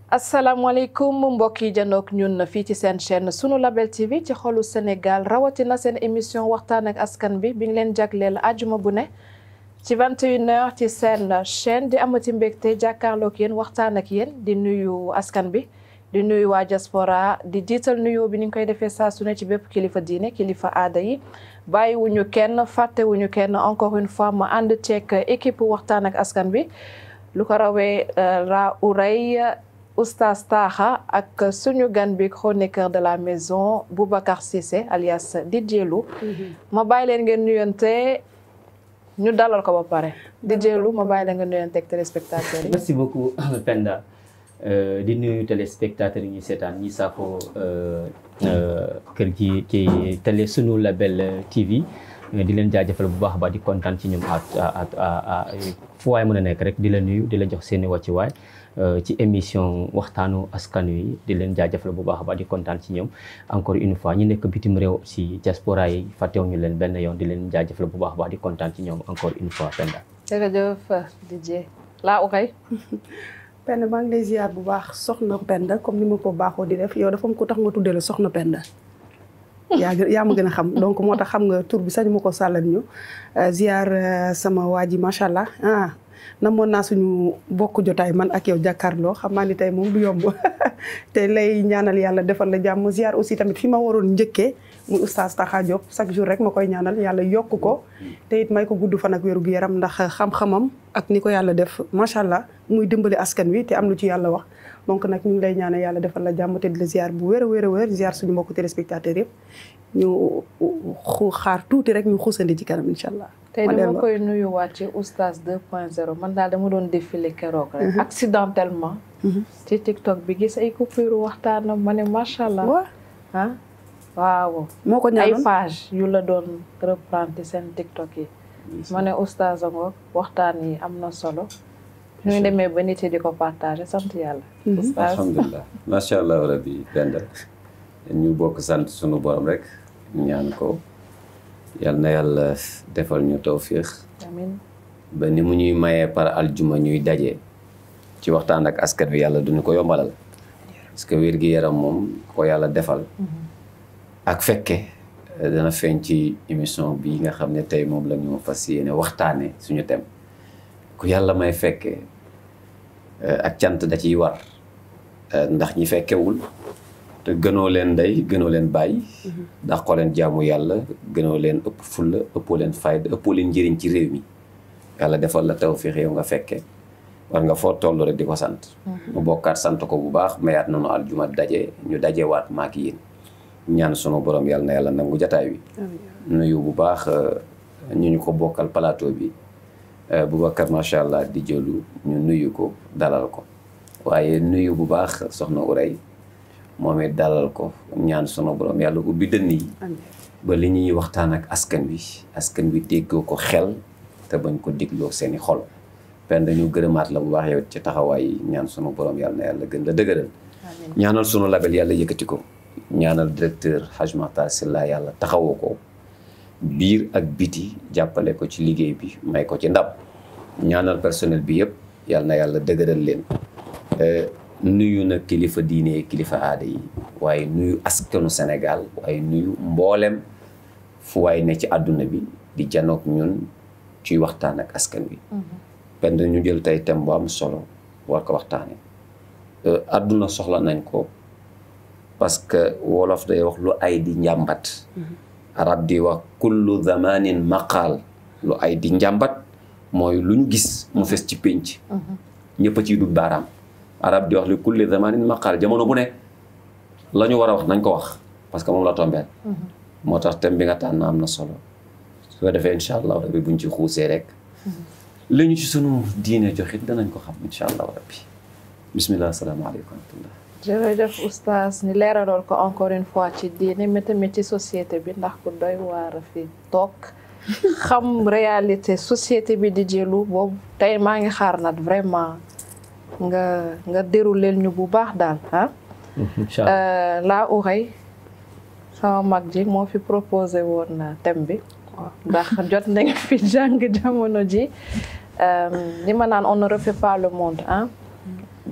asalaamaaleykum mbokk yi janook ñun fii ci seen chaîne sunu label TV ci xolu Sénégal rawatina seen émission waxtaan ak askan bi bi ngi leen jagleel àjjuma bu ne ci 21h ci seen chaîne di amati mbégte jàkkaarloog yéen waxtaan ak yéen di nuyu askan bi di nuyu waa diaspora di jiital nuyoo bi ni ñu koy defee saa su ne ci bépp kilifa diine kilifa aada yi bàyyiwuñu kenn fàttewuñu kenn encore une fois ma ànd ceeg équipe waxtaan ak askan bi lu ko rawee Ra Ourey Oustaz Taha ak suñu gan bi chroniqueur de la maison Boubacar Cissé alias DJ Lou ma bàyyi leen ngeen nuyonte ñu dalal ko ba pare DJ Lou ma bàyyi leen ngeen nuyonte ak téléspectateurs yi. Merci beaucoup Penda di nuyu téléspectateurs yi ñuy seetaan ñi saafo kër gi ci télé sunu label TV di leen jaajëfal bu baax ba di kontaan ci ñoom fu waay mën a nekk rek di la nuyu di la jox seeni wàccuwaay ci émission waxtaanu askan wi di leen jaajëfal bu baax ba di kontaan ci ñoom encore une fois ñi nekk bitim réew si diaspora yi fàttewuñu leen benn yoon di leen jaajëfal bu baax ba di kontaan ci ñoom encore une fois Penda. jërëjëf DJ Ra Ourey. Penda maa ngi lay ziar bu baax soxna Penda comme ni ma ko baaxoo di def yow dafa am ko tax nga tuddee la soxna Penda. yaa ma gën a xam donc moo tax xam nga tur bi sax ñu ma ko sàllal ñu ziar sama waa ji macha allah namoon naa suñu bokk jotaay man ak yow jàkkaarloo xam naa ni tey moom du yomb te lay ñaanal yàlla defal la jàmm ziar aussi tamit fi ma waroon njëkkee muy Oustaz Taha Diop chaque jour rek ma koy ñaanal yàlla yokk ko te it may ko gudd fan ak wéru gu yaram ndax xam-xamam ak ni ko yàlla def macha allah muy dimbali askan wi te am lu ci yàlla wax donc nag ñu ngi lay ñaanal yàlla defal la jàmm te di la ziar bu wér a wér a wér ziar suñu mbokku téléspectateurs yëpp ñu xaar tuuti rek ñu xuusandi ci kanam incha allah. tey dama koy nuyuwaat ci Oustaz 2.0 man daal dama doon défilé keroog rek. accidentellement. ci TikTok bi gis ay coupure waxtaanam ma ne macha allah. waaw. moo ko ñaanoon ay page yu la doon reprendre seen TikTok yi. ma ne Oustaz ngoog waxtaan yi am na solo. ñu demee ba nit yi di ko partagé sant yàlla. alhamdulilah macha allah rabbi Penda ñu bokk sant sunu borom rek ñaan ko. yal na yàlla defal ñu tawfiix amiin ba ni mu ñuy mayee par aljuma ñuy daje ci waxtaan ak askan wi yàlla duñu ko yombalal parce que wér gi yaram moom ko yàlla defal ak fekke dana feeñ ci émission bi nga xam ne tey moom la ñu fas yéene waxtaane suñu thème ku yàlla may fekke ak cant da ciy war ndax ñi fekkewul te gënoo leen ndey gënoo leen bàyyi ndax ko leen jaamu yàlla gënoo leen ëpp fulla ëppoo leen fayda ëppoo leen njëriñ ci réew mi yàlla defal la tawfiix yow nga fekke war nga foo toll rek di ko sant mu bokkaat sant ko bu baax mayaat nañu aljuma daje ñu dajewaat maak yéen ñaan sunu borom yàlla na yàlla nangu jataay wi nuyu bu baax ñu ko bokkal plateau bi Boubacar macha allah di jëlu ñu nuyu ko dalal ko waaye nuyu bu baax soxna Ourey moom it dalal ko ñaan sunu borom yàlla ubbi dënn yi ba li ñuy waxtaan ak askan wi déggoo ko xel te bañ ko digloo seeni xol Penda ñu gërëmaat la bu baax yow ci taxawaay yi ñaan sunu borom yàlla na yàlla gën la dëgëral ñaanal sunu label yàlla yëkkati ko ñaanal directeur Hadj Makhtar Sylla yàlla taxawoo ko biir ak biti jàppale ko ci liggéey bi may ko ci ndam ñaanal personnel bi yëpp yàlla na yàlla dëgëral leen nuyu na kilifa diine kilifa aada yi waaye nuyu askanu Sénégal waaye nuyu mboolem fu waay ne ci àdduna bi di janoog ñun ciy waxtaan ak askan wi Penda ñu jël tey thème bu am solo war ko waxtaane àdduna soxla nañ ko parce que wolof day wax lu ay di njàmbat arab di wax kullu zamanin maqaal lu ay di njàmbat mooy lu ñu gis mu fes ci pénc ñëpp a ciy dut baaraam arab di wax li kulli zamanin maqaal jamono bu ne la ñu war a wax nañ ko wax parce que moom la tombeel moo tax thème bi nga tànn am na solo su ko defee incha allah rabbi buñ ci xuusee rek li ñu ci sunu diine joxit danañ ko xam incha allah rabbi bismillah asalaamaaleykum wa rahmatullah jërëjëf Oustaz ni leeraloon ko encore une fois ci diine mais tamit ci société bi ndax ku doy waar fi toog xam réalité société bi di jëlu boobu tey maa ngi xaar nag vraiment nga déroulé ñu bu baax daal ah. Ra Ourey sama mag ji moo fi proposé woon thème bi ndax jot nañ fi jàng jamono ji li ma naan on ne refait pas le monde ah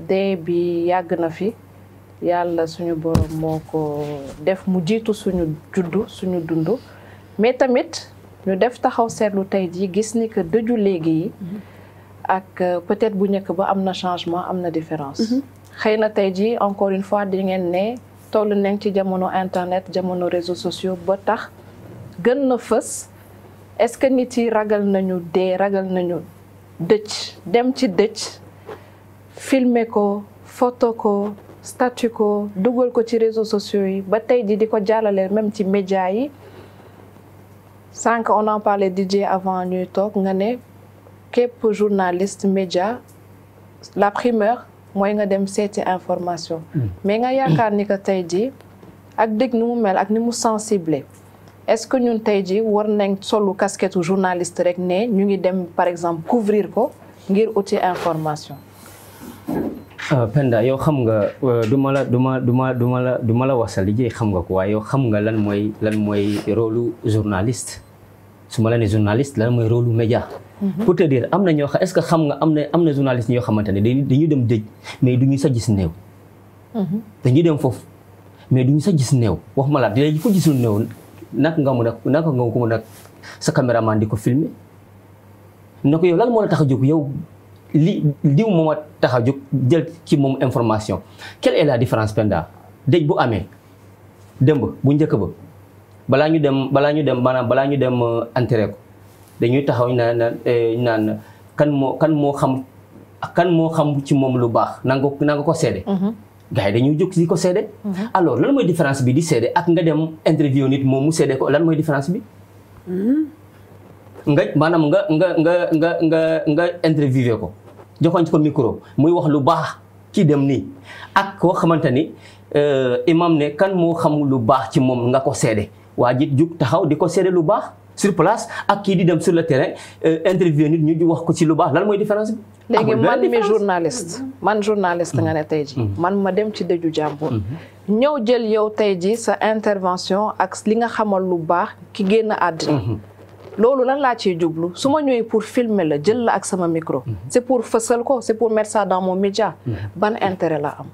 dee bi yàgg na fi yàlla suñu borom moo ko def mu jiitu suñu juddu suñu dund mais tamit ñu def taxaw seetlu tey jii gis ni que dëju léegi yi ak peut-être bu njëkk ba am na changement am na différence xëy na tey jii encore une fois di ngeen ne toll nañ ci jamono internet jamono réseaux sociaux ba tax gën na fës est-ce que nit yi ragal nañu dee ragal nañu dëj dem ci dëj filmer ko photo ko statut ko dugal ko ci réseaux sociaux yi ba tey ji di ko jàllale même ci média yi sànq on en parlait DJ avant ñuy toog nga ne képp journaliste média la primeur mooy nga dem seeti information mais nga yaakaar ni que tey ji ak dëgg ni mu mel ak ni mu sensible est-ce que ñun tey ji war nañ solu casquette journaliste rek ne ñu ngi dem par exemple couvrir ko ngir uti information. Penda yow xam nga du ma la wax sa liggéey xam nga ko waaye yow xam nga lan mooy rôle journaliste su ma la ne journaliste lan mooy rôle média. pour te dire am na ñoo xam est-ce que xam nga am na journaliste ñoo xamante ne dañuy dem dëj mais du ñu sa gis néew. dañuy dem foofu mais du ñu sa gis néew wax ma la dinañ ko gisul néew naka nga ko mën a sa caméraman di ko filmer ne ko yow lan moo la tax a jóg yow. li diw moom a tax a jóg jël ci moom information quelle est la différence Penda dëj bu amee démb bu njëkk ba balaa ñu dem enterré ko dañuy taxaw naan kan moo xam ci moom lu baax na nga ko seede gars yi dañuy jóg di ko seede alors lan mooy différence bi di seede ak nga dem interview nit moom mu seede ko lan mooy différence bi nga interviewé ko joxoon ko micro muy wax lu baax ci dem nii ak koo xamante ni imam ne kan moo xam lu baax ci moom nga ko seede waa ji jug taxaw di ko seede lu baax sur place ak kii di dem sur le terrain interview nit ñu wax ko ci lu baax lan mooy différence bi. léegi man journaliste nga ne tey ji man ma dem ci dëju jàmbur ñëw jël yow tey ji sa intervention ak li nga xamal lu baax ki génn àddina loolu lan laa ciy jublu su ma ñëwee pour filmer la jël la ak sama micro c'est pour fësal ko c'est pour mettre ça dans mon média ban intérêt la am.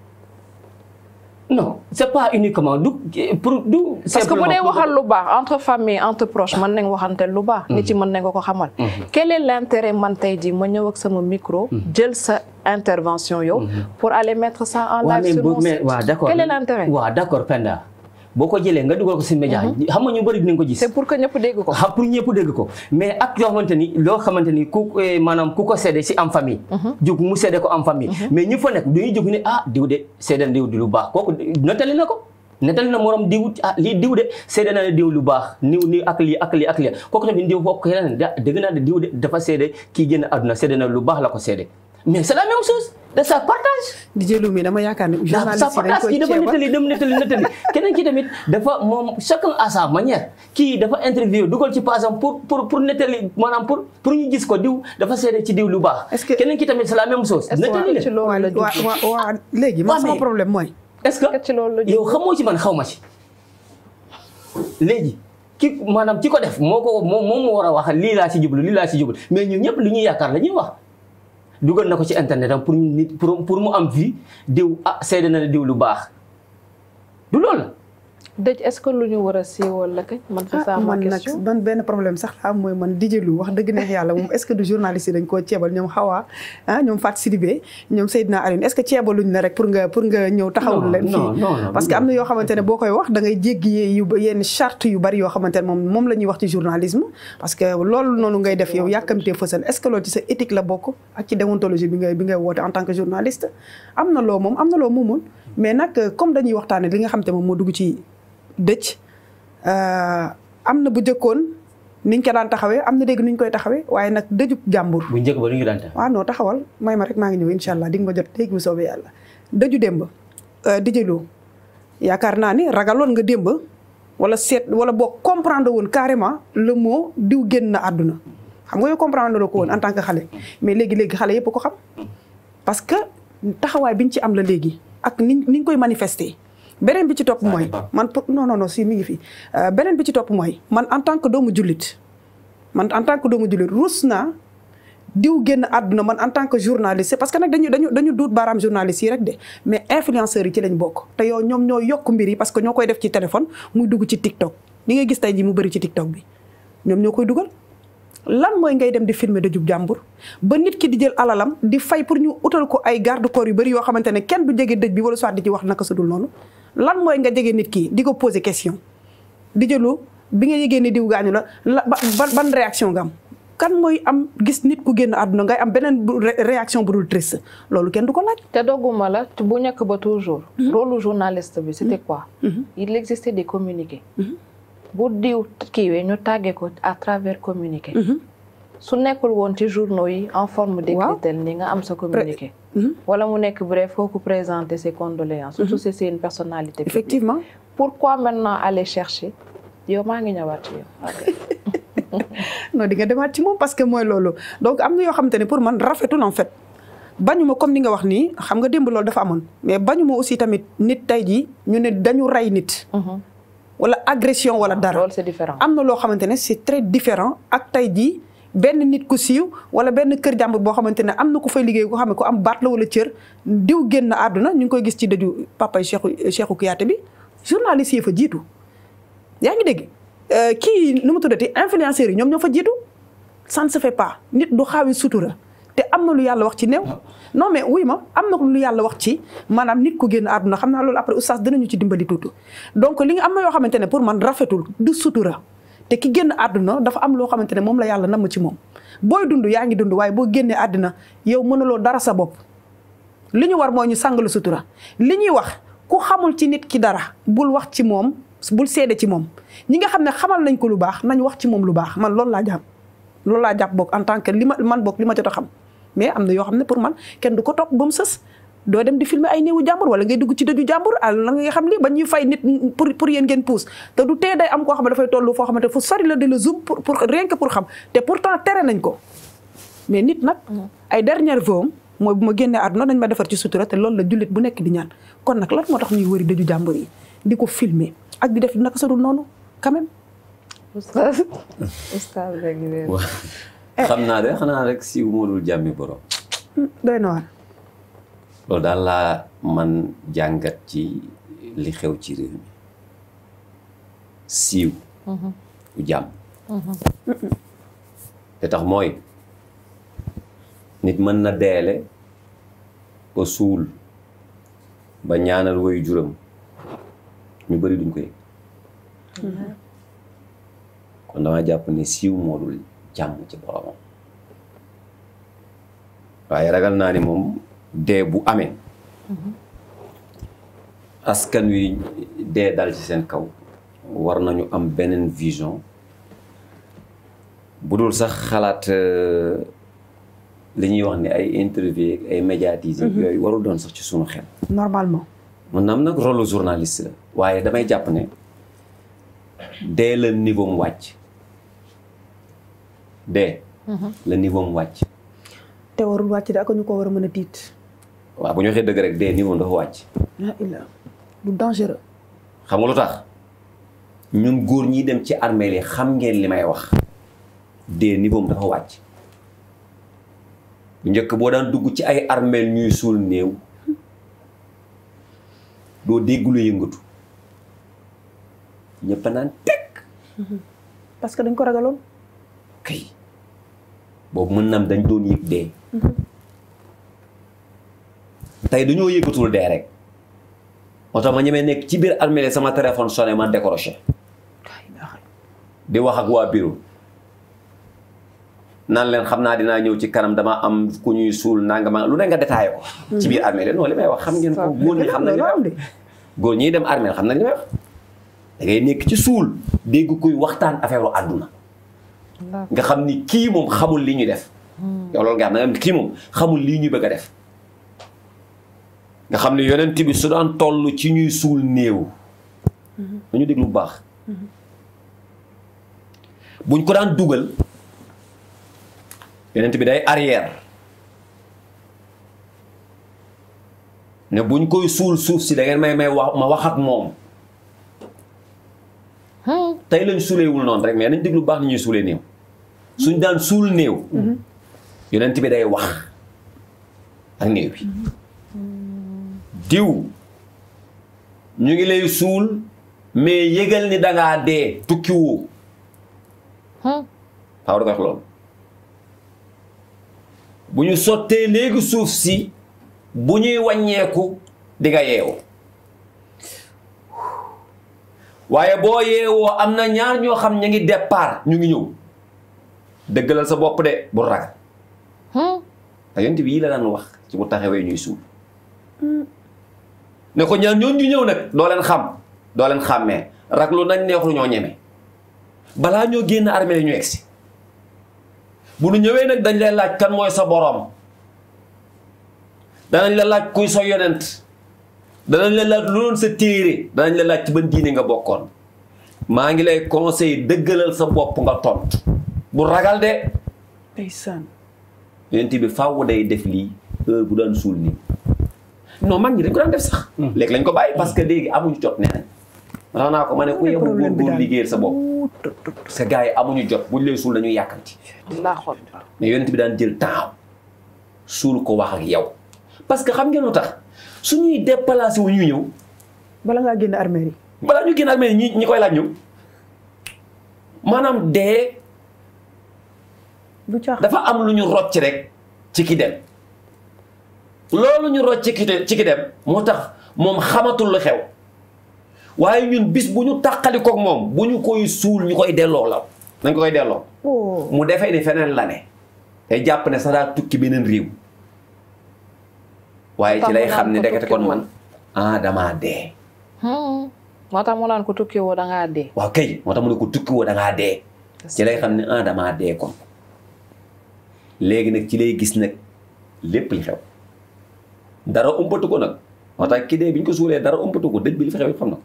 non c'est pas uniquement parce que bu dee waxal lu baax entre famille entre proches mën nañ waxante lu baax nit yi mën nañ ko xamal quel est l'intérêt man tey ji ma ñëw ak sama micro jël sa intervention yow pour aller mettre ça en live sur mon site quel est l'intérêt waaw d'accord Penda boo ko jëlee nga dugal ko ci média xam nga ñu bëri dinañ ko gis. c'est pour que ñëpp dégg ko. pour ñëpp dégg ko mais ak loo xamante ni ku ko seede ci am famille. jóg mu seede ko am famille. mais ñu fa nekk dañuy jóg ne diw de seede na diw di lu baax kooku nettali na ko. nettali na morom diw lii diw de seede na diw lu baax ni ak lii kooku tamit diw bokk yeneen dégg naa ne diw de dafa seede kii génn àdduna seede na lu baax la ko seede mais c'est la même chose. de sa partage. di jëlu mi dama yaakaar ne journaliste yi dañ koy ceebal nettali keneen ki tamit dafa moom chacun à sa manière kii dafa interview dugal ci page am pour nettali maanaam pour ñu gis ko diw dafa seede ci diw lu baax. est-ce que keneen ki tamit c'est la même chose. nettali leen waaw léegi man sama problème mooy. est-ce que yow xamoo ci man xaw ma ci léegi ki maanaam ki ko def moom moo war a wax lii laa ci jublu mais ñun ñëpp li ñuy yaakaar la ñuy wax. dugal na ko ci internet am pour mu am vie diw seede na diw lu baax du loolu la. dëj est-ce que lu ñu war a siiwal la kañ. man c'est ça ma question man benn problème sax la am mooy man DJ Lou wax dëgg neex yàlla moom est-ce que du journaliste yi dañ koo ceebal ñoom Hawa ñoom Fatou Sidibé ñoom Seydina Alioune est-ce que ceebaluñ la rek pour nga ñëw taxawul leen fii parce que am na yoo xamante ne boo koy wax da ngay jéggi yenn charte yu bari yoo xamante ne moom la ñuy wax ci journalisme parce que loolu noonu ngay def yow yàkkamtee fësal est-ce que loolu ci sa éthique la bokk ak ci déontologie bi ngay woote en tant que journaliste am na loo moomul mais nag comme dañuy waxtaane li nga xam te moom moo dugg ci dëj am na bu jëkkoon niñ ko daan taxawee am na dégg nuñ koy taxawee waaye nag dëjub jàmbur. bu njëkk ba lu ñu daan taxawee. waaw non taxawal may ma rek maa ngi ñëw incha allah di nga ma jot léegi bu soobee yàlla. dëju démb DJ Lou yaakaar naa ni ragaloon nga démb wala wala boo comprendre woon carrément le mot diw génn na àdduna xam nga yow comprendre ko woon en tant que xale mais léegi xale yëpp ko xam parce que taxawaay biñ ci am la léegi ak niñ koy manifester. beneen bi ci topp mooy man non si mi ngi fi beneen bi ci topp mooy man en tant que doomu jullit man en tant que doomu jullit rus naa diw génn àdduna man en tant que journaliste parce que nag dañu duut baaraam journaliste yi rek de mais influenceurs yi ci lañ bokk te yow ñoom ñoo yokk mbir yi parce que ñoo koy def ci téléphone muy dugg ci TikTok li ngay gis tey ji mu bëri ci TikTok bi ñoom ñoo koy dugal lan mooy ngay dem di filmer dëjub jàmbur ba nit ki di jël alalam di fay pour ñu utal ko ay garde corps yu bëri yoo xamante ne kenn du jege dëj bi wala soit di ci wax naka su dul noonu lan mooy nga jege nit ki di ko poser question di jëlu bi nga yëgee ni diw gaañu la ban réaction nga am kan mooy am gis nit ku génn àdduna ngay am beneen réaction bu dul triste loolu kenn du ko laaj. te dogguma la bu ñàkk ba toujours. rôle journaliste bi c'était quoi. il existait des communiqués. bu diw kiiwee ñu tàggee ko à travers communiqué. su nekkul woon ci journaux yi en forme d'écritel ni nga am sa communiqué. wala mu nekk bref kooku présenter ses condoléances. surtout si c'est une personnalité. effectivement. pourquoi maintenant aller chercher yow maa ngi ñëwaat ci yow. non di nga demaat ci moom parce que mooy loolu donc am na yoo xamante ne pour man rafetul en fait bañuma comme ni nga wax nii xam nga démb loolu dafa amoon mais bañuma aussi tamit nit tey jii ñu ne dañu rey nit. wala agression wala dara. loolu c'est différent. am na loo xamante ne c'est très différent ak tey jii benn nit ku siiw wala benn kër jàmbur boo xamante ne am na ku fay liggéey koo xam ne ku am baat la wala cër diw génn àdduna ñu ngi koy gis ci dëju papay Cheikhou Kouyaté bi journaliste yi fa jiitu yaa ngi dégg. kii nu mu tuddati influenceurs yi ñoom ñoo fa jiitu ça ne se fait pas nit du xaawi sutura te am na lu yàlla wax ci néew non mais wuy ma am na lu yàlla wax ci maanaam nit ku génn àdduna xam naa loolu après oustaz dinañu ci dimbali tuuti donc li nga am na yoo xamante ne pour man rafetul du sutura te ki génn àdduna dafa am loo xamante ne moom la yàlla namm ci moom booy dund yaa ngi dund waaye boo génnee àdduna yow mënuloo dara sa bopp li ñu war mooy ñu sàngalu sutura li ñuy wax ku xamul ci nit ki dara bul wax ci moom bul seede ci moom ñi nga xam ne xamal nañ ko lu baax nañ wax ci moom lu baax man loolu laa jàpp bokk en tant que li ma jot a xam mais am na yoo xam ne pour man kenn du ko topp ba mu sës doo dem di filmer ay néewu jàmbur wala ngay dugg ci dëju jàmbur la nga xam li ba ñuy fay nit pour yéen ngeen puus te du tee day am koo xam ne dafay tollu foo xamante fu sori la de la zoom pour rien que pour xam te pourtant tere nañ ko mais nit nag ay dernière voam mooy bu ma génnee àdduna dañ ma defar ci sutura te loolu la jullit bu nekk di ñaan kon nag lan moo tax ñuy wëri dëju jàmbur yi di ko filmer ak di def naka sa dul noonu quand même. oustaz rek xam naa de xanaa rek siiw moo dul jàmmi borom. doy na waar. loolu daal laa man jàngat ci li xew ci réew mi siiw. du jàmm. te tax mooy nit mën na deele ko suul ba ñaanal woyu juram ñu bari duñ ko yëg kon dama jàpp ne siiw moo dul jàmm ci boromam waaye ragal naa ni moom dee bu amee askan wi dee dal ci seen kaw war nañu am beneen vision bu dul sax xalaat li ñuy wax ne ay interview ay médiatisé yooyu warul doon sax ci sunu xel normalement mun na am nag rôle journaliste la waaye damay jàpp ne dès le niveau mu wàcc dès le niveau mu wàcc te warul wàcc de ak ñu ko war a mën a tiit waaw bu ñu waxee dëgg rek dès niveau dafa wàcc du dangereux xam nga lu tax ñun góor ñi dem ci armée yi xam ngeen li may wax dès niveau dafa wàcc bu njëkk boo daan dugg ci ay armée ñuy suul néew doo déggulu yëngatu ñëpp a naan teg parce que dañ ko ragaloon kay boobu mën nam dañ doon yëg dee tey dañoo yëgatul dee rek moo tax ma ñemee nekk ci biir armée sama téléphone sonné ma décroché di wax ak waa bureau naan leen xam naa dinaa ñëw ci kanam dama am ku ñuy suul nangama lu ne nga détaillé ko ci biir armée non li may wax xam ngeen ko góor ñi xam nañ li may wax góor ñi dem armée xam nañ li may wax da ngay nekk ci suul dégg kuy waxtaan affaire u àdduna nga xam ni kii moom xamul li ñuy def yow loolu nga xam ne kii moom xamul lii ñuy bëgg a def nga xam ne yonent bi su daan toll ci ñuy suul néew dañu déglu bu baax buñ ko daan dugal yonent bi day arrière ne buñ koy suul suuf si da ngeen may wax ma wax ak moom tey lañ suuleewul noonu rek mais nañ déglu baax ni ñuy suulee néew suñ daan suul néew yonent bi day wax ak néew bi diw ñu ngi lay suul mais yëgal ni dangaa dee tukki woo faaw da koy wax loolu bu ñu sottee léegi suuf si bu ñuy wàññeeku di nga yeewu waaye boo yeewoo am na ñaar ñoo xam ñu ngi départ ñu ngi ñëw dëggalal sa bopp de bu ragal te yonent bi yii la daan wax ci bu taxawee ñuy suul ne ko ñaar ñoon ñu ñëw nag doo leen xam doo leen xàmmee raglu nañ neexlu ñoo ñeme balaa ñoo génn armée ñu egsi bu nu ñëwee nag dañ lay laaj kan mooy sa boroom danañ la laaj kuy sa yonent danañ la laaj lu doon sa téere danañ la laaj ci ban diine nga bokkoon maa ngi lay conseil dëggalal sa bopp nga tontu bu ragal de ndeysaan yonent bi faaw day def lii heure bu daan suul nii non mag ñi dañ ko daan def sax léegi lañ ko bàyyi parce que léegi amuñu jot nee nañ wax naa ko ma ne ku yebu góorgóor liggéeyal sa bopp parce que gars yi amuñu jot buñ lay suul dañuy yàkkamti mais yonent bi daan jël temps suul ko wax ak yow parce que xam ngeen lu tax suñuy déplacé wu ñuy ñëw bala ngaa génn armée yi balaa ñu génn armée yi ñi koy laaj ñëw maanaam dee dafa am lu ñu rocc rek ci ki dem loolu ñu rocc ci ki dem moo tax moom xamatul lu xew waaye ñun bis bu ñu tàqali koog moom bu ñu koy suul ñu koy delloo la nañ ko koy delloo mu defee ni feneen la ne day jàpp ne sax daa tukki beneen réew waaye ci lay xam ne ndekete kon man damaa dee moo tax mu naan ko tukki woo dangaa dee waaw kay moo tax mu ne ko tukki woo dangaa dee ci lay xam ne damaa dee kon léegi nag ci lay gis nag lépp li xew dara umpatu ko nag moo tax ki dee bi ñu ko suulee dara umpatu ko dëj bi li fi xew xam na ko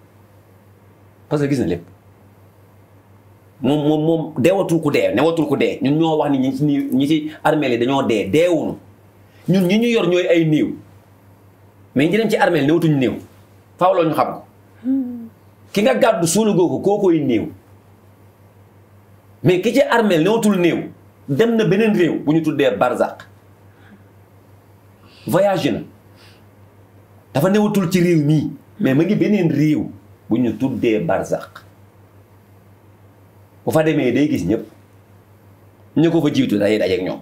parce que gis na lépp moom deewatul ku dee newatul ku dee ñun ñoo wax ni ñi ci armeel yi dañoo dee deewuñu ñun ñi ñu yor ñooy ay néew mais ñi dem ci armeel newatuñu néew faaw la ñu xam ko ki nga gàddu suulu goo ko koo koy néew mais ki ci armeel newatul néew dem na beneen réew bu ñu tuddee barzak voyage na dafa newatul ci réew mii mais ma ngi beneen réew bu ñu tuddee barzak bu fa demee day gis ñëpp ñu ko fa jiitu day dajeek ñoom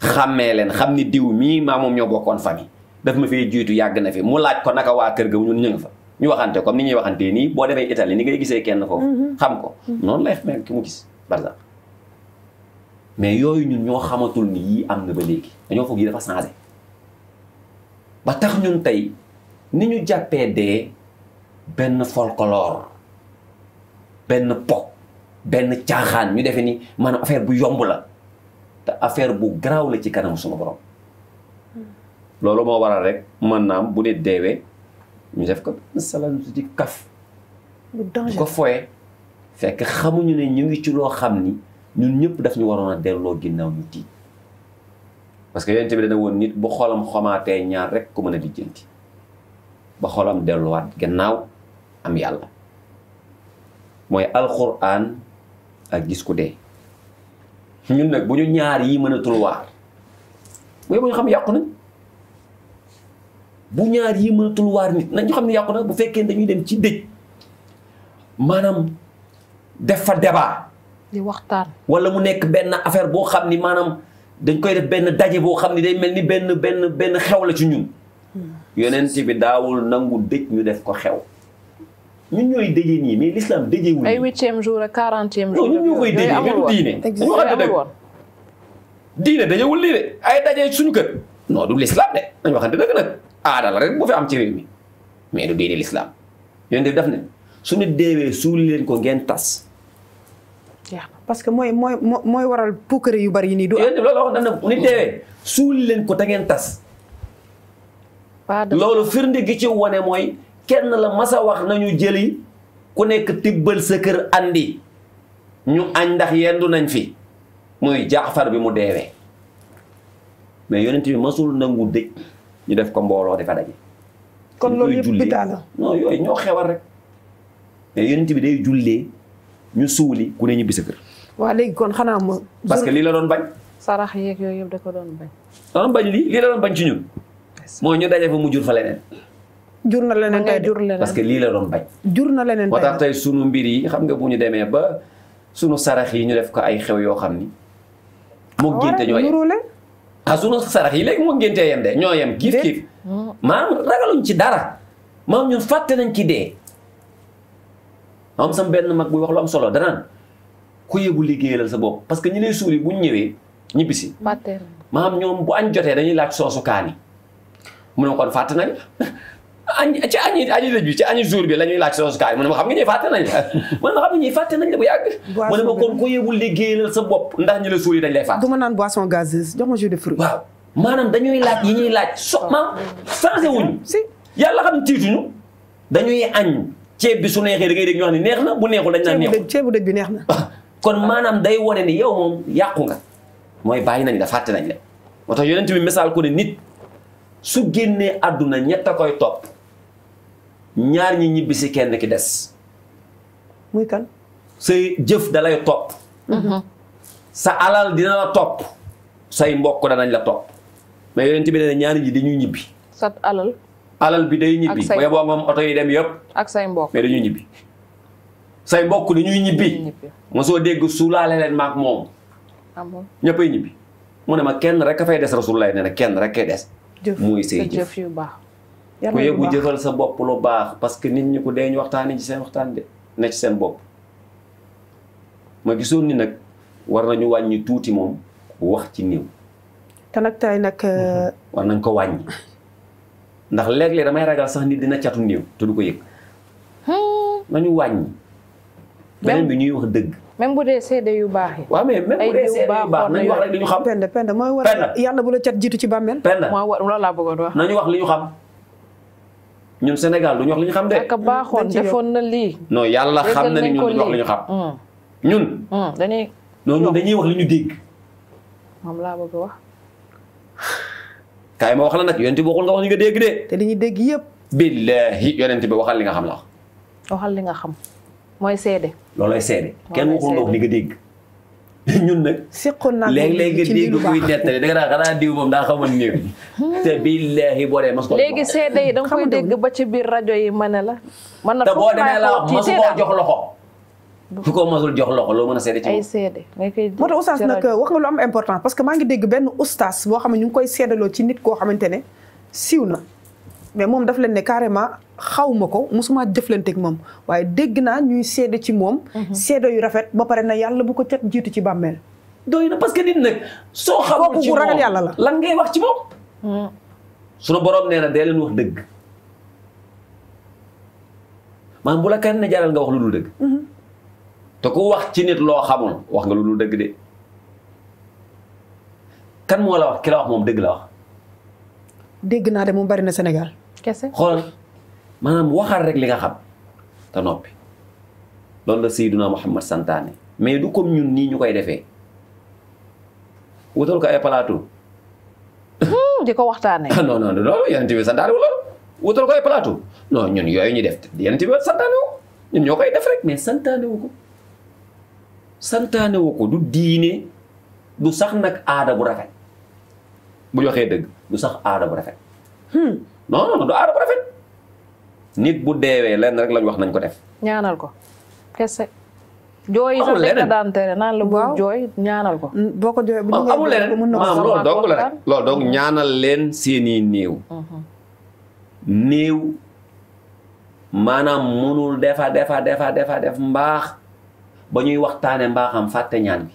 xàmmee leen xam ni diw mii maa moom ñoo bokkoon famille daf ma fee jiitu yàgg na fi mu laaj ko naka waa kër ga ñun ñu ngi fa ñu waxante comme ni ñuy waxantee nii boo demee Italie ni ngay gisee kenn foofu xam ko noonu lay mel ki mu gis barzak mais yooyu ñun ñoo xamatul ni yii am na ba léegi dañoo foog yi dafa changé ba tax ñun tey ni ñu jàppee dee benn folklore benn po benn caaxaan ñu defe ni maanaam affaire bu yomb la te affaire bu garaaw la ci kanam suma borom loolu moo waral rek mën naam bu nit deewee ñu def ko salan di kaf ko foye fekk xamuñu ne ñu ngi ci loo xam ni ñun ñëpp daf ñu waroon a delloo ginnaaw ñu tiit parce que yonent bi dana woon nit bu xolam xomaatee ñaar rek ku mën a lijjanti ba xolam delluwaat gannaaw am yàlla mooy alxuraan ak gis ku dee ñun nag bu ñu ñaar yi mënatul waar mooy bu ñu xam yàqu nañ bu ñaar yi mënatul waar nit nañ ñu xam ne yàqu na bu fekkee dañuy dem ci dëj maanaam def fa débat di waxtaan wala mu nekk benn affaire boo xam ni maanaam dañ koy def benn daje boo xam ni day mel ni benn xew la ci ñun yonent bi daawul nangu dëj ñu def ko xew ñun ñooy dëjee nii mais l'islam dëjeewul ay 8e jour ak 40e jour ñun ñoo koy dëjee mais du diine dañu waxante dëgg diine dëjewul lii de ay daje suñu kër non du l'islam de dañu waxante dëgg nag aada la rek bu fi am ci réew mi mais du diine l'islam yonent bi daf ne su nit deewee suuli leen ko ngeen tas parce que mooy waral puukare yu bari yi nii du yonent bi loolu wax na nit deewee suuli leen ko te ngeen tas loolu firnde gi ci wane mooy kenn la masa wax nañu jëli ku nekk tibbal sa kër andi ñu añ ndax yendu nañ fi muy Jaafar bi mu deewee mais yonent bi masul nangu dëj ñu def ko mbooloo dafa daje kon loolu yëpp bitaa la non yooyu ñoo xewal rek mais yonent bi day jullee ñu suuli ku ne ñibbi sa kër waa léegi kon xanaa ma. parce que lii la doon bañ. sarax yeeg yooyu yëpp da ko doon bañ. doon bañ lii la doon bañ ci ñun. mooy ñu daje fa mu jur fa leneen. jur na leneen tey jur leneen parce que lii la doon bañ. jur na leneen moo tax tey sunu mbir yi xam nga bu ñu demee ba sunu sarax yi ñu def ko ay xew yoo xam ni. moo génte ñoo yem sunu sarax yi léegi moo géntee yem de ñoo yem kiif kiif. maanaam ragaluñ ci dara. maam ñun fàtte nañ ci dee. maam sam benn mag buy wax lu am solo danaan ku yëgu liggéeyal sa bopp parce que ñi lay suuli bu ñu ñëwee ñibbisi. maam ñoom bu añ jotee dañuy laaj soosu kaani mu ne kon fàtte nañ añ ci añi lëj bi ci añi jour bi la ñuy laaj soosu kaani mu ne ma xam nga ñuy fàtte nañ la mu ne ma xam nga ñuy fàtte nañ la bu yàgg. mu ne ma kon ku yëgu liggéeyal sa bopp ndax ñi la suuli dañ lay fàtte. du ma naan boisson gazeuse jox ma jus de fruit. waaw maanaam dañuy laaj yi ñuy laaj maam changé wuñu si yàlla xam ne tiituñu dañuy añ ceeb bi su neexee da ngay dégg ñu wax ni neex na bu neexul dañ naan neexul ceebu dëj bi neex na. kon maanaam day wone ni yow moom yàqu nga mooy bàyyi nañ la fàtte nañ la moo tax yonent bi misaal ko ne nit su génnee àdduna ñett a koy topp ñaar ñi ñibbi si kenn ki des. muy kan. say jëf da lay topp. sa alal dina la topp say mbokk danañ la topp mais yonent bi ne ñaari ñi dañuy ñibbi. sa alal bi day ñibbi. ak say boo moom oto yi dem yëpp. ak say mbokk mais dañuy ñibbi. say mbokk dañuy ñibbi. mosoo dégg suulaale leen maak moom. amul ñëppay ñibbi. mu ne ma kenn rek a fay des rasulullah nee na kenn rek kay des. muy say jëf yu baax. ku yëgu jëfal sa bopp lu baax parce que nit ñi ko dee ñu waxtaanee ci seen waxtaan de ne ci seen bopp. ma gisoon ni nag war nañu wàññi tuuti moom wax ci néew. te nag tey nag. war nañ ko wàññi. ndax léeg-léeg damay ragal sax nit dina catu néew te du ko yëg. nañu wàññi. beneen bi ñuy wax dëgg. même bu dee seede yu baax yi. waaw mais même bu dee seede yu baax nañu wax rek li ñu xam. penda mooy war yàlla bu la cat jiitu ci bàmmeel. penda loolu laa bëggoon wax. nañu wax li ñu xam. ñun Sénégal duñu wax li ñu xam de. ak baaxoon defoon na lii. non yàlla xam na ni ñun duñu wax li ñu xam. ñun. dañuy. non ñun dañuy wax li ñu dégg. moom laa bëgg wax. kaay ma wax la nag yonent bi waxul nga wax li nga dégg de. te li ñu dégg yëpp. billahi yonent bi waxal li nga xam la wax. waxal li nga xam mooy seede. loolooy seede. kenn waxul nga wax li nga dégg. ñun nag. seqoon naa léeg-léeg nga dégg kuy nettali da nga naan xanaa diw moom daa xamoon néew. te billahi boo dee mas ko. léegi seede yi da nga koy dégg ba ci biir rajo yi ma ne la. man na te boo demee la wax masu koo jox loxo. fu ko masul jox loxo loo mën a seede ci moom. ay seede ngay koy moo tax oustaz nag wax nga lu am important parce que maa ngi dégg benn oustaz boo xam ne ñu ngi koy seedaloo ci nit koo xamante ne siiw na mais moom daf leen ne carrément xaw ma ko mosuma jëflanteeg moom waaye dégg naa ñuy seede ci moom. seede yu rafet ba pare na yàlla bu ko cat jiitu ci bàmmeel. doy na parce que nit nag. soo xamul ci moom ragal yàlla la. lan ngay wax ci moom. sunu borom nee na dee leen wax dëgg. maanaam bu la kenn ne jaral nga wax lu dul dëgg. te ku wax ci nit loo xamul wax nga lu dul dëgg de. kan moo la wax ki la wax moom dëgg la wax. dégg naa de moom bari na Sénégal. kese xoolal maanaam waxal rek li nga xam te noppi loolu la Seydina Muhammad santaane mais du comme ñun nii ñu koy defee wutal ko ay plateau. di ko waxtaanee. non non non yonent bi santaane wu loolu wutal ko ay plateau non ñun yooyu ñu def yonent bi santaane wu ñun ñoo koy def rek mais santaane wu ko. santaane wu ko du diine du sax nag aada bu rafet bu ñu waxee dëgg du sax aada bu rafet. non non du aada bu rafet. nit bu deewee lenn rek lañ wax nañ ko def. ñaanal ko kese. jooy sax dañ ko daan tere naan la bu jooy ñaanal ko. boo ko jooyee bu ñu amul leneen maanaam loolu dong la rek loolu dong ñaanal leen seeni néew. néew maanaam munul defa def mbaax ba ñuy waxtaane mbaaxam fàtte ñaan bi.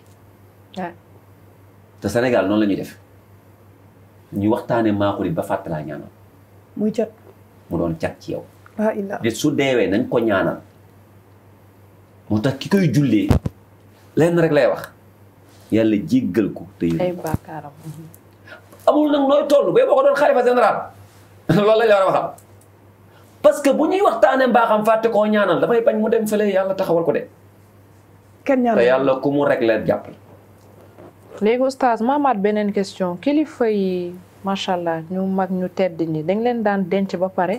te Sénégal noonu la ñuy def ñuy waxtaane mbaaxu nit ba fàtte laa ñaanal. muy cat. mu doon cat ci yow. de su deewee nañ ko ñaanal. moo tax ki koy jullee lenn rek lay wax yàlla jéggal ko te ay bàkkaaram. amul nag nooy toll ba boo ko doon xalifa général loolu lañ la war a waxam parce que bu ñuy waxtaanee mbaaxam fàtte koo ñaanal damay bañ mu dem fële yàlla taxawal ko de. kenn ñaanal te yàlla ku mu rek leen jàppale. léegi oustaz maamaat beneen question kilifa yi macha allah ñu mag ñu tedd ñi dañ leen daan denc ba pare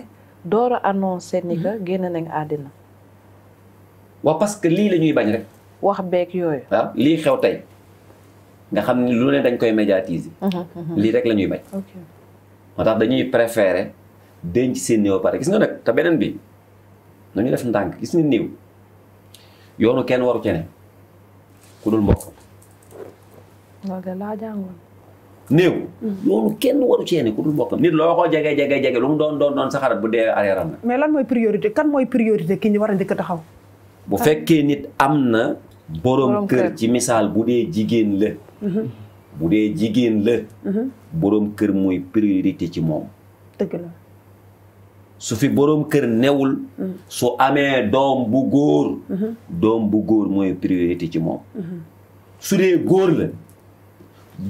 door a annoncé ni que génn nañ àddina. waaw parce que lii la ñuy bañ rek wax beeg yooyu. waaw lii xew tey nga xam ni lu ne dañ koy médiatiser. lii rek la ñuy bañ. moo tax dañuy préférer denc seen néew pare gis nga nag te beneen bi nañu def ndànk gis nga néew yoonu kenn waru cene ku dul mbokk. loolu de laa jàngoon. néew. yoonu kenn waru cene ku dul mbokk nit loo ko jege lu mu doon sa xarit bu dee arrière am na. mais lan mooy priorité kan mooy priorité ki ñu war a njëkk a taxaw. bu fekkee nit am na. borom kër ci misaal bu dee jigéen la. bu dee jigéen la. borom kër mooy priorité ci moom. dëgg la. su fi borom kër newul. su amee doom bu góor. doom bu góor mooy priorité ci moom. su dee góor la.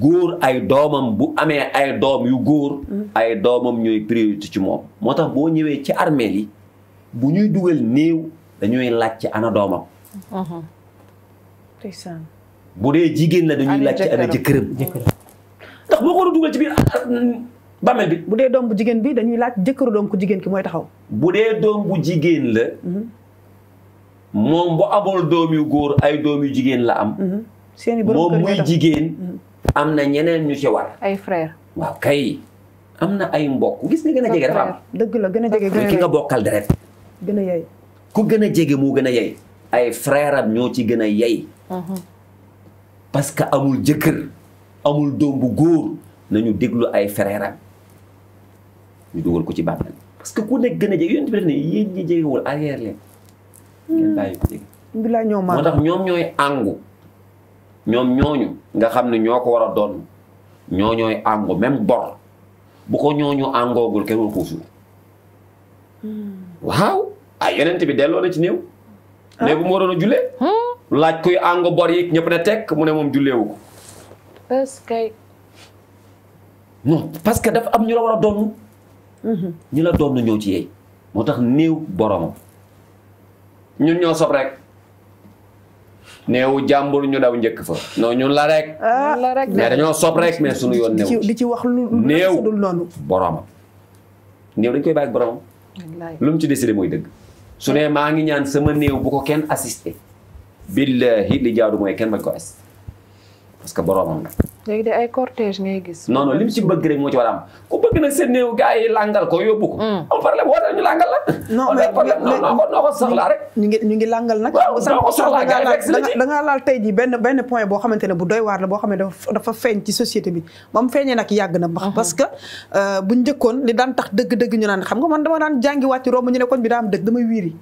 góor ay doomam bu amee ay doom yu góor. ay doomam ñooy priorité ci moom. moo tax boo ñëwee ci armeel yi bu ñuy dugal néew dañuy laaj ci ana doomam. bu dee jigéen la dañuy laaj ci ana jëkkëram. ndax boo ko war a dugal ci biir bàmmeel bi. bu dee doom bu jigéen bi dañuy laaj jëkkëru doom ku jigéen ki mooy taxaw. bu dee doom bu jigéen la. moom bu amul doom yu góor ay doom yu jigéen la am. seeni borom kër moom muy jigéen. am na ñeneen ñu ci war. ay frère. waaw kay am na ay mbokk gis nga gën a jege dafa am. dëgg la gën a jege ki nga bokkal deret. gën a yey. ku gën a jege moo gën a yey. ay frère am ñoo ci gën a yey. parce que amul jëkkër amul doom bu góor nañu déglu ay frère am ñu dugal ko ci bàmmeel parce que ku nekk gën a jege yéen tamit ne yéen ñi jegewul arrière leen. ngeen bàyyi ko jege. bilaay ñoom moo tax ñoom ñooy àngu. ñoom ñooñu nga xam ne ñoo ko war a doon ñoo ñooy àngu même bor bu ko ñooñu àngoogul kenn war koo suul. waaw ay yonent bi delloo na ci néew. néew bu mu waroon a jullee. laaj kuy àngu bor yi ñëpp ne tekk mu ne moom julleewu ko. est-ce que. non parce que dafa am ñu la war a doon. ñu la doon ñëw ci yeey. moo tax néew boromam ñun ñoo sob rek. néewu jàmbur ñu daw njëkk fa. non ñun la rek. mais dañoo sob rek mais suñu yoon néew. di ci wax lu néew dul noonu. boromam. néew dañ koy bàyyi ak boromam. lu mu ci décidé mooy dëgg. su ne maa ngi ñaan sama néew bu ko kenn assisté. billahi li jaadu mooy kenn bañ ko assisté parce que boromam la. léegi de ay cortège ngay gis. non non li mu ci bëgg rek moo ci war a am ku bëgg nag seen néew gars yi langal ko yóbbu ko. am problème woo ñu langal la. non mais noo ko soxlaa rek. ñu ngi langal nag. waaw noo ko soxlaa gars yi rek si la ci da ngaa laal tey jii benn point boo xamante ne bu doy waar la boo xam ne dafa feeñ ci société bi ba mu feeñee nag yàgg na. parce que bu njëkkoon li daan tax dëgg-dëgg ñu naan xam nga man dama daan jàngi wàcc romb ñu ne koñ bi daa am dëgg damay wiiri.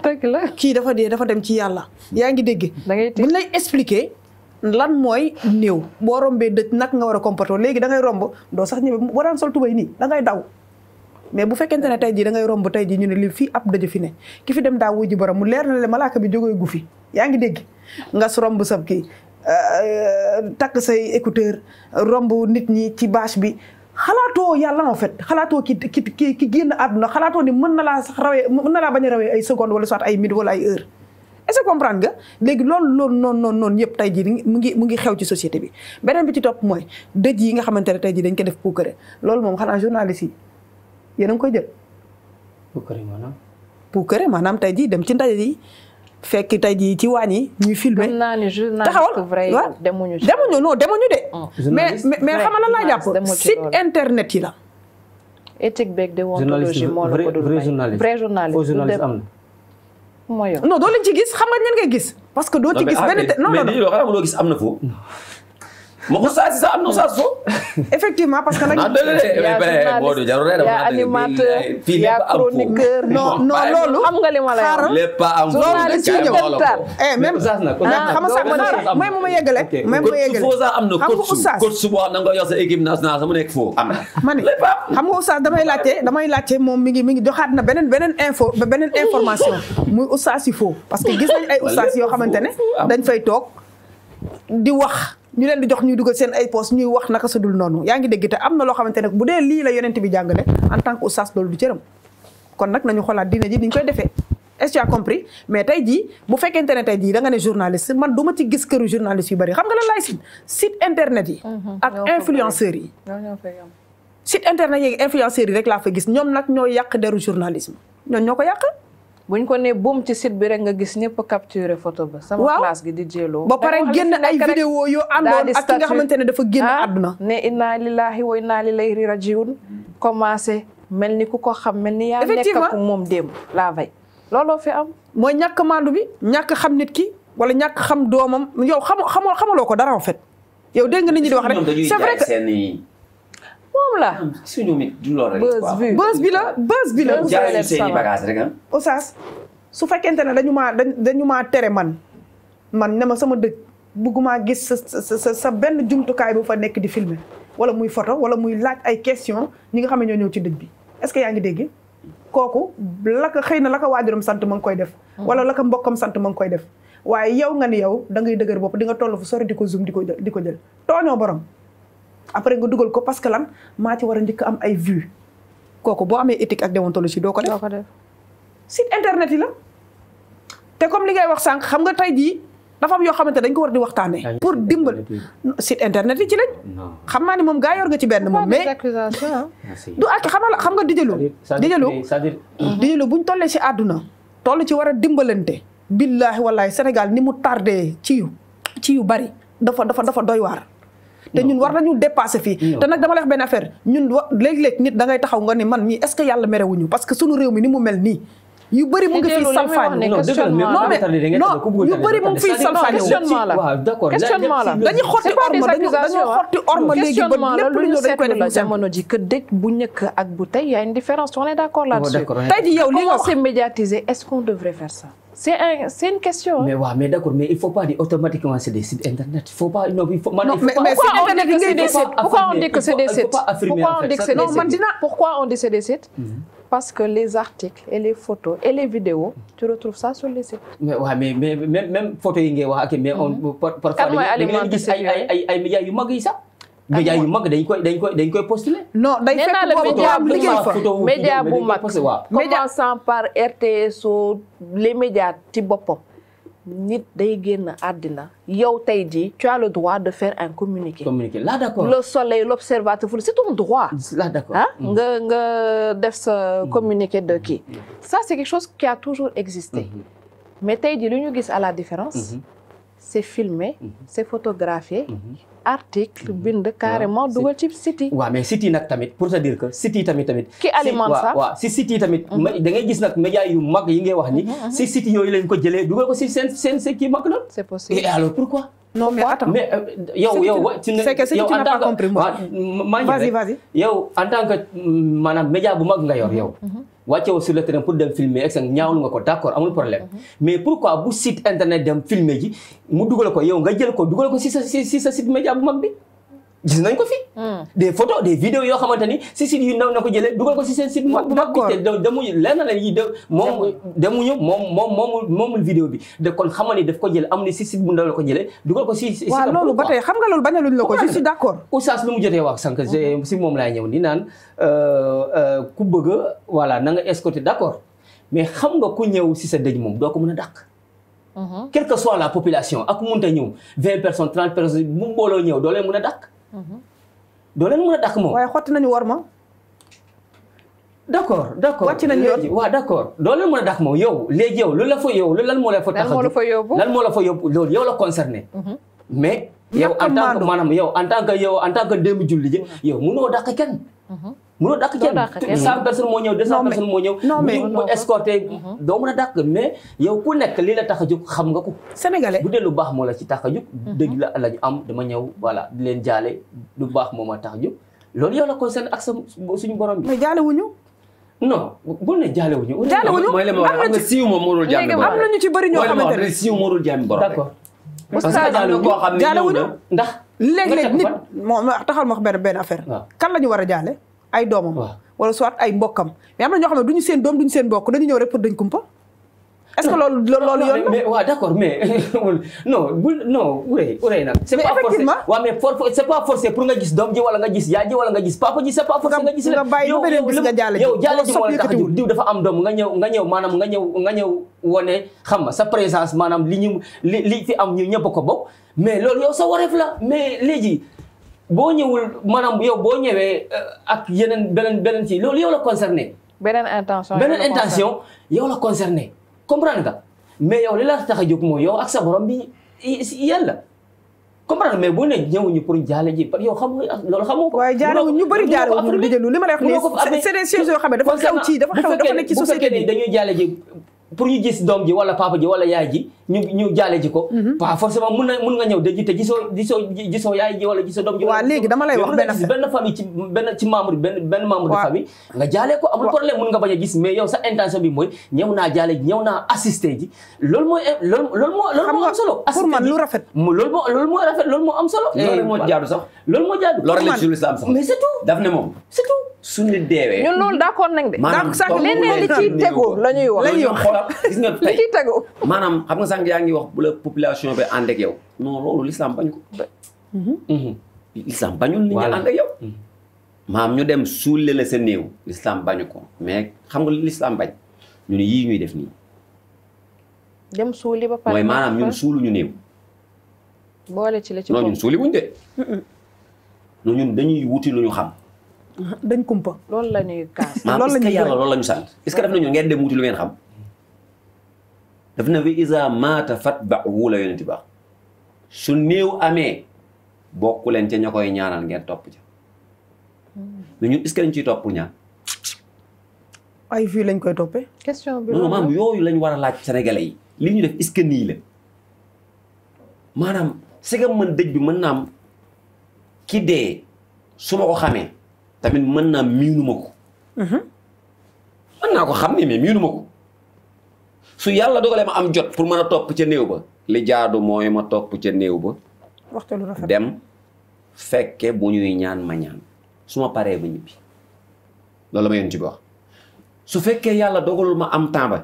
dëgg la kii dafa dee dafa dem ci yàlla. yaa ngi dégg. buñ lay expliquer. lan mooy néew boo rombee dëj nag nga war a comporter léegi da ngay romb doo sax ñëwee boo daan sol tubay nii da ngay daw mais bu fekkente ne tey jii da ngay romb tey jii ñu ne li fii ab dëj fi ne ki fi dem daa wuji borom mu leer na le malaaka bi jógee gu fi yaa ngi dégg nga romb sab kii takk say écouteur romb nit ñi ci bâche bi xalaatoo yàlla en fait xalaatoo ki génn àdduna xalaatoo ni mën na laa sax rawee mën na laa bañ a rawee ay seconde wala soit ay minute wala ay heure est-ce que comprendre nga léegi loolu noonu yëpp tey jii mu ngi xew ci société bi beneen bi ci topp mooy dëj yi nga xamante ne tey jii dañ ko def puukare loolu moom xanaa journaliste yi yéen a ngi koy jël. puukare maanaam tey jii dem ci ndaje yi fekk tey jii ci waañ yi ñuy filmer taxawal waaw demuñu de. mais xam nga lan laa jàpp site internet yi la. éthique beeg déontologie moo la ko dul may vrai journaliste am na. non doo leen ci gis xam nga ñan ngay gis. parce que doo ci gis benn non mais lii loo xam ne doo gis am na foofu. ma ko saa si sax am na saa foofu. effectivement parce que nag. yaa animateur yaa chroniqueur. non loolu. xam nga li ma lay wax. lépp am journaliste yi même xam nga sax may ma yeggale. may ma yeggale foo sax am na coach su boo xam ne nga yor sa équipe nationale sax mu nekk foofu am na. ma ne xam nga oustaz damay laajte moom mi ngi joxaat na beneen information muy oustaz yi foofu parce que gis nañ ay oustaz yoo xamante ne dañ fay toog di wax. ñu leen di jox ñuy dugal seen ay poste ñuy wax naka sa dul noonu yaa ngi dégg te am na loo xamante ne bu dee lii la yonent bi jàngale en tant que oustaz loolu du cëram kon nag nañu xoolaat diine ji ni ñu koy defee est-ce que tu as compris mais tey jii bu fekkente ne tey jii da nga ne journaliste man du ma ci gis këru journaliste yu bari xam nga lan laay site internet yi ak influenceurs yi site internet yi ak influenceurs yi rek laa fa gis ñoom nag ñoo yàq deru journalisme ñoom ñoo ko yàq buñ ko nee boom ci site bi rek nga gis ñëpp capturer photo ba. sama classe gi di jëloo. ba pare génn ay vidéo yoo àndoon ak ki nga xamante ne dafa génn àdduna. ne inna lillahi wa inna ilayhi rajiun commencé mel ni ku ko xam mel ni yaa nekk ak moom démb la veille. looloo fi am. mooy ñàkk mandu bi ñàkk xam nit ki wala ñàkk xam doomam yow xamaloo ko dara en fait. yow dégg nga nit ñi di wax rek c'est vrai que moom la suñu mit du lool rek buzz bi la jaay seen bagage rek Oustaz su fekkente ne dañu maa tere man ne ma sama dëj bëgguma gis sa benn jumtukaay bu fa nekk di filmer wala muy photo wala muy laaj ay question ñi nga xam ne ñoo ñëw ci dëj bi est-ce que yaa ngi dégg kooku xëy na la ko waajuram sant ma ngi koy def wala la ko mbokkam sant ma ngi koy def waaye yow nga ni yow da ngay dëgër bopp di nga toll fu sori di ko zoom di ko jël tooñoo borom après nga dugal ko parce que lan maa ci war a njëkk am ay vues kooku boo amee éthique ak déontologie doo ko def site internet yi la te comme li ngay wax sànq xam nga tey jii dafa am yoo xamante dañ ko war di waxtaanee pour dimbal site internet yi ci lañ xam naa ni moom gaa yor nga ci benn moom mais du ak xam nga dijalu buñ tollee ci àdduna toll ci war a dimbalante billaahi wallaahi Sénégal ni mu tardé ci yu bari dafa doy waar te ñun war nañu dépasser fii te nag dama lay wax benn affaire ñun léeg-léeg nit da ngay taxaw nga ni man mii est-ce que yàlla merewuñu parce que sunu réew mi ni mu mel nii yu bëri mu ngi fii salfaañ yu bëri mu ngi fii salfaañ questionnement la dañuy xotti orma léegi ba lépp lu ñu dañ koy def jamono ji que dëj bu njëkk ak bu tey y a une différence on est d'accord là-dessus tey ji yow li nga wax c'est médiatisé est-ce qu'on devrait faire ça c'est une question. Mais ouais, mais d'accord, mais il faut pas dire automatiquement c'est des sites internet. Il faut pas non, il faut mais pourquoi on dit que c'est des sites? Pourquoi on dit que c'est des sites? Pourquoi on dit que c'est des sites? Parce que les articles et les photos et les vidéos, tu retrouves ça sur les sites. Mais ouais, mais même photos yi ngay wax ak mais on parfois da ngay gis ay médias yu mag yi sax. média yu mag dañ koy postuler. non day fekk boobu média bu mag commençant par RTSO les médias ci boppam nit day génn àddina yow tey jii tu as le droit de faire un communiqué. Là d'accord. Le Soleil, l'Observateur, c'est ton droit. Là d'accord. nga def sa communiqué de kii. Ça c'est quelque chose qui a toujours existé. Mais tey jii lu ñu gis à la différence. C'est filmé, c'est photographié. Article bind carrément dugal ci site yi. waaw mais site yi nag tamit pour te dire que site yi tamit. qui alimente ça waaw si site yi tamit. da ngay gis nag média yu mag yi ngay wax ni. si site yooyu lañ ko jëlee dugal ko si seen kii mag la. c'est possible. Et alors pourquoi. non mais attends mais yow c'est que tu n'as pas compris moi. Vas-y. yow en tant que maanaam média bu mag nga yor yow. wàcceewoo sur le terrain pour dem filmer et ñaawlu nga ko d'accord amul problème mais pourquoi bu site internet dem filmer ji mu dugal ko yow nga jël ko dugal ko si sa site média bu mag bi gis nañ ko fi. des photos des vidéos yoo xamante ni si site yu ndaw na ko jëlee dugal ko si seen site bu mag bi te demuñu lenn la yi moomul vidéo bi de kon xam ni daf ko jël am ni si site bu ndaw la ko jëlee dugal ko si waaw loolu ba tey xam nga loolu bañaluñ la ko je suis d'accord. Oustaz lu mu jotee wax sànq si moom laay ñëw di naan ku bëgg voilà na nga escorter d'accord mais xam nga ku ñëw si sa dëj moom doo ko mën a dàq. quelle que soit la population ak mënta ñëw 20 personnes 30 personnes bu mbooloo ñëw doo leen mën a dàq. doo leen mën a dàq moom. waaye xotti nañu war ma. d'accord wàcc nañu yoon waaw d'accord doo leen mën a dàq moom yow léegi yow lu la fa yow lan moo la fa tax lan moo la fa yóbbu loolu yow la concerné. mais yow en tant que maanaam yow en tant que démb julli ji yow mënoo dàq kenn. mënoo dàq kenn 100 personnes moo ñëw 200 personnes moo ñëw. non mais mu escorté doo mën a dàq mais yow ku nekk li la tax a jóg xam nga ko. sénégalais bu dee lu baax moo la ci tax a jóg. dëgg la ñu am dama ñëw voilà di leen jaale lu baax moo ma tax a jóg loolu yow la concerne ak suñu borom bi. mais jaale wuñu. non bul ne jaale wuñu. jaale wuñu mooy li ma wax xam nga siiw moom moo dul jàmmi borom. am nañu ci bëri ñoo xamante ne siiw moo dul jàmmi borom. d'accord parce que jaale wuñu ndax. léeg-léeg nit moom taxal ma wax benn affaire. kan la ñu war a jaale ay doomam. wala soit ay mbokkam mais am na ñoo xam ne duñu seen doom duñu seen mbokk dañu ñëw rek pour dañ kumpa. est-ce que loolu yoon mais waaw d'accord mais non urey nag. c'est pas forcé waaw mais c'est pas forcé pour nga gis doom ji wala nga gis yaay ji wala nga gis papa ji c'est pas forcé nga gis nga bàyyi ba beneen bis nga jaale ji yow jaale ji moo la tax a jóg diw dafa am doom nga ñëw maanaam nga ñëw wone xam nga sa présence maanaam li fi am ñu ñëpp ko bokk mais loolu yow sa wareef la mais léegi boo ñëwul maanaam yow boo ñëwee ak yeneen beneen ci loolu yow la concerné beneen intention yow la concerné comprendre nga mais yow li la tax a jóg mooy yow ak sa borom bi yàlla comprendre mais bu ne ñëwuñu pour jaale ji yow xam nga loolu xamoo ko. waaye jaale ñu bëri jaale wu ñu dijëlu li ma lay wax nii c'est des choses yoo xam ne dafa xew ci dafa nekk ci société bi dañuy jaale ji pour ñu gis doom ji wala papa ji wala yaay ji ñu jaale ji ko. pas forcément mun nga ñëw de ji te gisoo yaay ji wala gisoo doom ji. waaw léegi dama lay wax benn famille ci membre benn membre de famille. nga jaale ko amul problème mun nga bañ a gis mais yow sa intention bi mooy ñëw naa jaale ji ñëw naa assister ji loolu moo am solo. pour man lu rafet. loolu moo rafet loolu moo am solo. loolu moo jaadu sax. loolu moo jaadu. loolu la ci l'islam sax mais c'est tout. daf ne moom c'est tout. suñu deewee. ñun loolu d'accord nañ de. maanaam sax leneen li ciy tegu la ñuy wax. gis nga tey li ciy tegu. maanaam xam nga sànq yaa ngi wax bu la population bi ànd ak yow non loolu l'islam bañu ko. l'islam bañul nit ñi ànd ak yow. maam ñu dem suulle la sa néew l'islam bañu ko mais xam nga l'islam bañ ñu ne yii ñuy def nii. dem suuli ba pare. mooy maanaam ñun suuluñu néew. boole ci la ci non ñun suuli wuñ de. non ñun dañuy wuti lu ñu xam. dañ kumpa. loolu la ñuy kaas. loolu la ñuy yàlla loolu la ñu sant est-ce que daf nañu ngeen dem wuti lu ngeen xam. daf na bi isa maata fatba'uhu la yonenti baax su néew amee bokku leen ca ña koy ñaanal ngeen topp ca mais ñun est-ce que dañ ciy topp pour ñaan. ay vues lañ koy toppee. question bi non maanaam yooyu lañ war a laaj sénégalais yi li ñu def est-ce que nii la maanaam c'est que man dëj bi mën naa am ki dee su ma ko xamee tamit mën naa miinu ma ko. mën naa ko xam ne mais miinu ma ko. su yàlla dogalee ma am jot pour mën a topp ca néew ba li jaadu mooy ma topp ca néew ba waxtu lu rafet dem fekke bu ñuy ñaan ma ñaan su ma paree ba ñibbi loolu ma yoon ci bi wax su fekkee yàlla dogalul ma am temps ba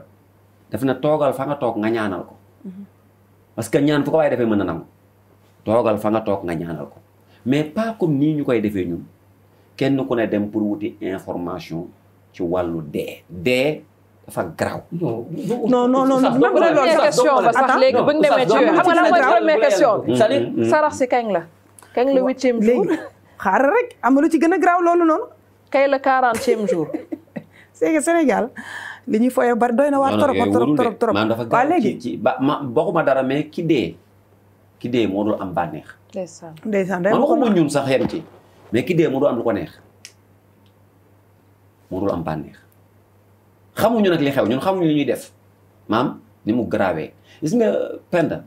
daf na toogal fa nga toog nga ñaanal ko parce que ñaan fu ko waaye defee mën na nangu toogal fa nga toog nga ñaanal ko mais pas comme nii ñu koy defee ñun kenn ku ne dem pour wuti information ci wàllu dee dafa garaaw. non première question ba sax léegi bu ñu demee ci yooyu xam nga lan mooy première question bi. sarax si kañ la. kañ la 8e jour. xaaral rek am na lu ci gën a garaaw loolu noonu. kay la 40e jour. c'est que Sénégal li ñuy foyee bari doy na waar trop. maanaam dafa garaaw ci ba ma bokkuma dara mais ki dee moo dul am bànneex. ndeysaan man waxuma ñun sax yem ci mais ki dee moo dul am lu ko neex moo dul am bànneex. xamuñu nag li xew ñun xamuñu li ñuy def maam ni mu grawee gis nga Penda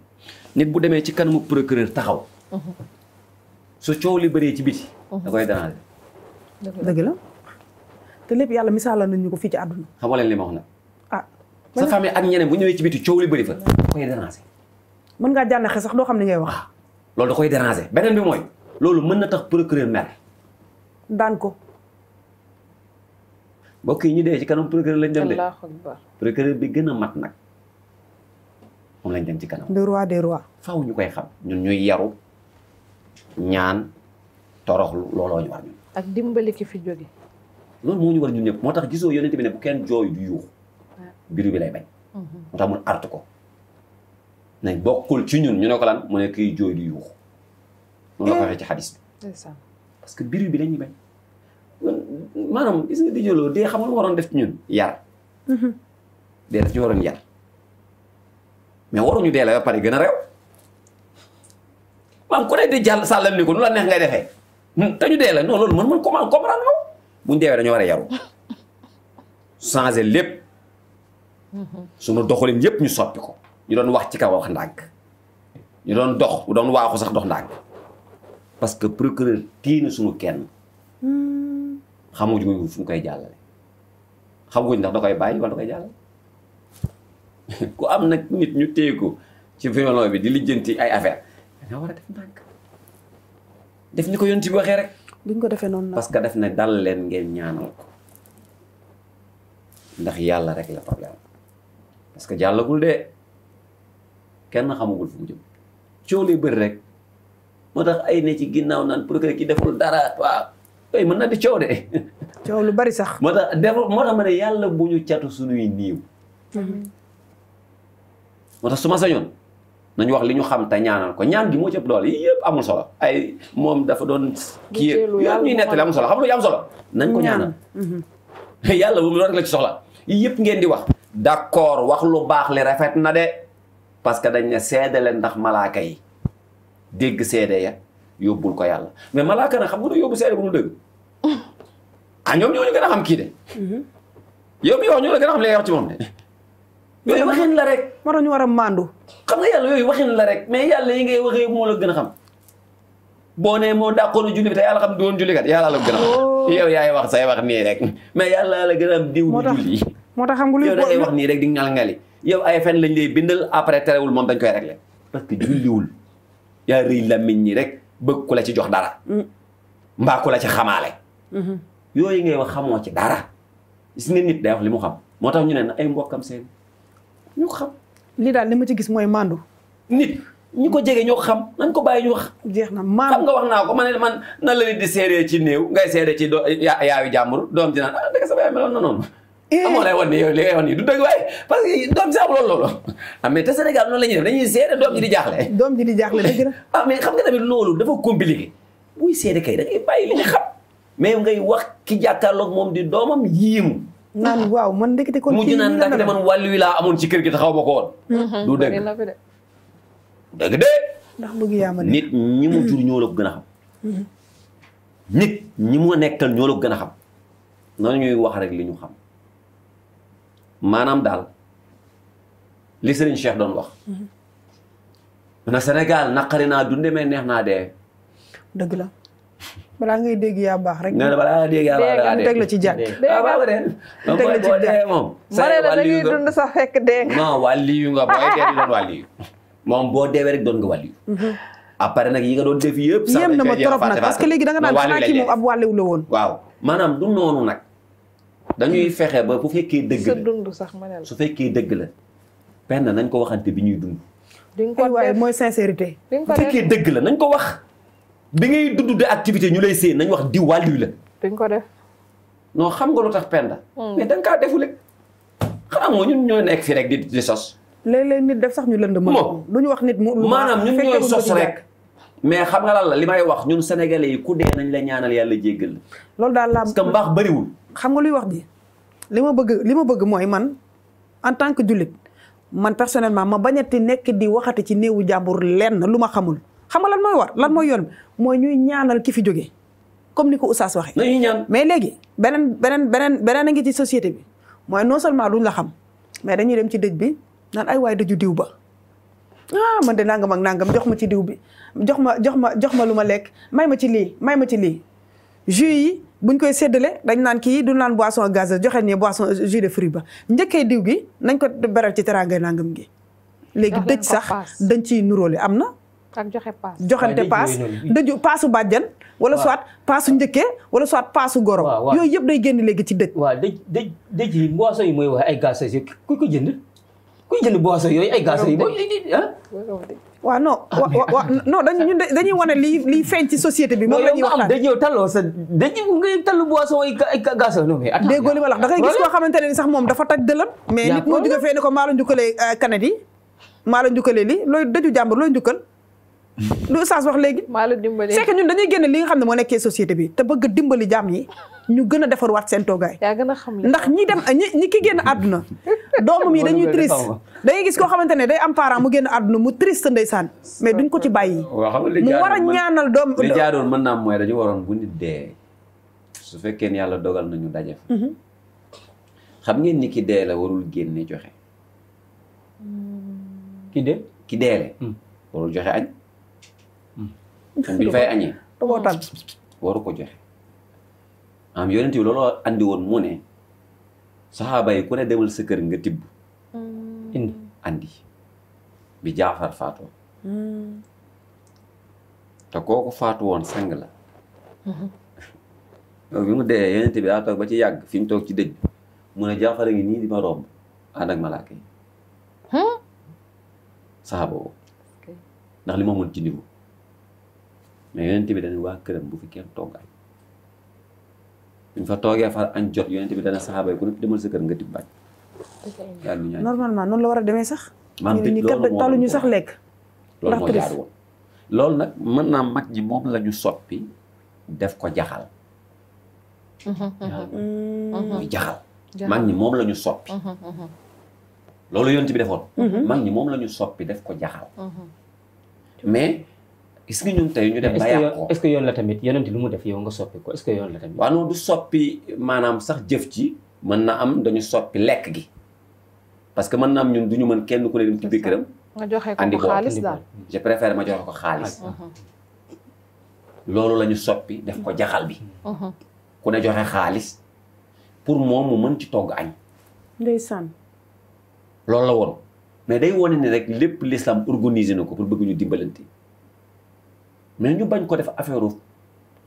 nit bu demee ci kanamu procureur taxaw su coow li bëree ci biti da koy déranger. dëgg la te lépp yàlla misaal nañ ñu ko fii ci àdduna. xam nga leen li ma wax nag sa famille ak ñeneen bu ñëwee ci biti coow li bëri fa da koy déranger. mën ngaa jànnaxe sax doo xam ni ngay wax. loolu da koy déranger beneen bi mooy loolu mën na tax procureur mer daan ko. mbokk yi ñu dee ci kanam procureur lañ dem de. procureur bi gën a mat nag moom lañ dem ci kanam. le roi des rois. faaw ñu koy xam ñun ñuy yaru ñaan toroxlu looloo ñu war ñun. ak dimbali ki fi jóge. loolu moo ñu war ñun ñëpp moo tax gisoo yonent bi ne bu kenn jooy du yuuxu biru bi lay bañ. moo tax mun artu ko nañ bokkul ci ñun ñu ne ko lan mu ne kiy jooy du yuuxu noonu la ko waxee ci xadis bi. parce que biru bi lañuy bañ. maanaam gis nga di jëloo dee xam nga lu waroon def ci ñun yar. dee daf ñu waroon yar mais waruñu dee la ba pare gën a réew maam ku ne di jàll sàllam ni ko nu la neex ngay defee te ñu dee la non loolu man comprendre nga buñ deewee dañoo war a yaru changer lépp suñu doxalin yépp ñu soppi ko ñu doon wax ci kaw wax ndànk ñu doon dox doon waaxu sax dox ndànk parce que procureur téye na suñu kenn xamuñu fu mu koy jàllale xamuñ ndax da koy bàyyi wala da koy jàllale ku am nag nit ñu téye ko ci violon bi di lijjanti ay affaire dañoo war a def ndànk def ni ko yonent bi waxee rek. duñ ko defee noonu parce que def na dal leen ngeen ñaanal ko ndax yàlla rek la problème parce que jàllagul de kenn xamagul fu mu jëm coow li bëri rek moo tax ay ne ci ginnaaw naan procureur ki deful dara waaw. mën na di coow de. coow lu bari sax. moo tax ma ne yàlla bu ñu catu suñuy niiw. moo tax su ma sañoon nañu wax li ñu xam te ñaanal ko ñaan gi moo ci ëpp doole yii yëpp amul solo ay moom dafa doon. kii yëpp ñuy nettali amul solo xam nga lu am solo. nañ ko ñaanal. yàlla bu mu rek la ci soxla yëpp ngeen di wax d'accord wax lu baax li rafet na de parce que dañ ne seede leen ndax malaaka yi dégg seede ya yóbbul ko yàlla mais malaaka nag xam nga ne yóbbu seede bu dul dëgg ñoom ñoo ñu gën a xam kii de yow mi wax ñoo la gën a xam li ngay wax ci moom de yooyu waxin la rek moo tax ñu war a maandu xam nga yàlla yooyu waxin la rek mais yàlla yi ngay waxee moo la gën a xam boo nee moo dàqoon julli bi te yàlla xam doon julli kat yàlla la gën a xam yow yaay wax say wax nii rek mais yàlla la gën a am diw di julli moo tax xam nga luy yow da ngay wax nii rek di ngal-ngali yow ay fen lañ lay bindal après terewul moom dañ koy régler parce que julliwul yaa rëy làmmiñ ñi rek bëgg ku la ci jox dara mbaa ku la ci xamaale yooyu ngay wax xamoo ci dara gis nga nit day wax li mu xam moo tax ñu ne ay mbokkam seen ñu xam lii daal li ma ci gis mooy maandu nit ñi ko jege ñoo xam nañ ko bàyyi ñu wax jeex na xam maandu nga wax naa ko man nan la nit di seedee ci néew ngay seede ci yaayu jàmbur doom ci naan dëgg sama yaay meloon na noonu amoo lay wan ni yow li ngay wan nii du dëgg waaye parce que doom si am loolu mais te Sénégal noonu la ñuy def dañuy seede doom ji di jaaxle doom ji di jaaxle dëgg la mais xam nga tamit loolu dafa compliqué buy seede kay da ngay bàyyi li ñu xam mais ngay wax ki jàkkaarloog moom di doomam yiimu naan waaw man ndekete kon mujj naan ndakate man wàllu wi laa amoon ci kër gi te xaw ma ko woon du dëgg dëgg de ndax bëgg yaa ma nit ñi mu jur ñoo la ko gën a xam nit ñi mu nekkal ñoo la ko gën a xam noonu ñuy wax rek li ñu xam maanaam daal li Serigne Cheikh doon wax na Sénégal naqari naa dunde mais neex naa dee dëgg la balaa ngay dégg yaa baax rek nee na balaa nga dégg yaa baax daa dee teg la ci jàkk baax de teg la ci boo dee moom ma ne la da ngay dund sax fekk dee nga non wàlli yu nga booy dee di doon wàlli yu moom boo deewee rek doon nga wàlli yu après nag yi nga doon def yëpp sax yéem na ma trop nag parce que léegi da nga naan xanaa kii moom ab wàlliw la woon waaw maanaam du noonu nag dañuy fexe ba bu fekkee dëgg sa la dund sax ma ne la su fekkee dëgg la penn nañ ko waxante bi ñuy dund di nga ko waaye def mooy sincérité di nga bu ko def fekkee dëgg la nañ ko wax bi ngay dund de activité ñu lay séen nañ wax di wàllu la di nga ko def non xam nga lu tax penda mais da nga kaa defule xanaa moo ñun ñoo nekk fii rek di sos léeg-léeg nit def sax ñu lënd ma du ñu wax nit mu maanaam ñun ñooy sos rek mais xam nga lan la li may wax ñun sénégalais yi ku dee nañ la ñaanal yàlla jéggal la loolu daal la parce que mbaax bëriwul xam nga luy wax ji li ma bëgg mooy man en tant que jullit man personnellement ma bañati nekk di waxati ci néewu jàmbur lenn lu ma xamul xam nga lan mooy war lan mooy yoon bi mooy ñuy ñaanal ki fi jóge comme ni ko Oustaz waxee nañuy ñaan mais léegi beneen a ngi ci société bi mooy non seulement duñ la xam mais dañuy dem ci dëj bi naan ay waay dëju diw ba man de nangam ak nangam jox ma ci diw bi jox ma lu ma lekk may ma ci lii jus yi buñ koy séddale dañ naan kii du naan boisson gazeuse joxe ne boisson jus de fruit ba njëkkee diw gi nañ ko beral ci teraangay nangam gi léegi dëj sax dañ ciy nuróole am na ak joxe paas joxante paas dëju paasu bàjjan wala soit paasu njëkkee wala soit paasu goro yooyu yëpp day génn léegi ci dëj waaw dëj yi boisson yi mooy wax ay gazeuse yi ku ko jënd kuy jënd boisson yooyu ay gazeuse yi mooy waaw non dañuy wane lii feeñ ci société bi moom la ñuy waxtaan dëj yow talloo sa dëj ngay tallu boisson ay gazeuse non mais déggoo li ma la wax da ngay gis koo xamante ne sax moom dafa taj dëlam mais nit moo jóge fee ne ko maa la njukkalee kanet yi maa la njukkalee li looy dëju jàmbur looy njukkal lu Oustaz wax léegi maa la dimbali c'est que ñun dañuy génne li nga xam ne moo nekkee société bi te bëgg dimbali jàmm yi ñu gën a defar waat seen toogaay yaa gën a xam ndax ñi dem ñi ki génn àdduna doomam yi dañuy triste da ngay gis koo xamante ne day am parent mu génn àdduna mu triste ndeysaan mais duñ ko ci bàyyi mu war a ñaanal doom li jaadoon mën naa mooy dañu waroon bu nit dee su fekkee ne yàlla dogal nañu daje fa xam ngeen ni ki dee la warul génne joxe ki deele warul joxe añ bi ñu fay añee togootal waru ko joxe am yonent bi loolu andi woon mu ne saxaaba yi ku ne demal sa kër nga tibb indi andi bi Jaafar faatoo te kooku faatu woon sang la bi mu dee yonent bi daa toog ba ci yàgg fi mu toog ci dëj mu ne Jaafar a ngi nii di ma romb ànd ak malaaka yi saxaaba boobu ndax li ma mën ci niveau mais yonent bi dana waa këram bu fi kenn toggal buñ fa toogee fa añ jot yonent bi dana saxaaba yi ku nekk demal sa kër nga tibb bañ normalement noonu la war a demee sax maam ñi kat taluñu sax lekk loolu moo jaar woon loolu nag mën naa mag ñi moom la ñu soppi def ko jaxal muy jaxal mag ñi moom la ñu soppi loolu yonent bi defoon mag ñi moom la ñu soppi def ko jaxal mais gis nga ñun tey ñu dem ba yàq ko est-ce que yoon la tamit yonent lu mu def yow nga soppi ko est-ce que yoon la tamit waaw non du soppi maanaam sax jëf ci mën na am dañu soppi lekk gi parce que mën na am ñun du ñu mën kenn ku ne dem ci biir këram nga joxe andi ko ko xaalis daal. je préfère ma joxe ko xaalis loolu la ñu soppi def ko jaxal bi ku ne joxe xaalis pour moom mu mën ci togg añ ndeysaan. loolu la woon mais day wone ni rek lépp l'islam organisé na ko pour bëgg ñu dimbalante mais ñu bañ ko def affaire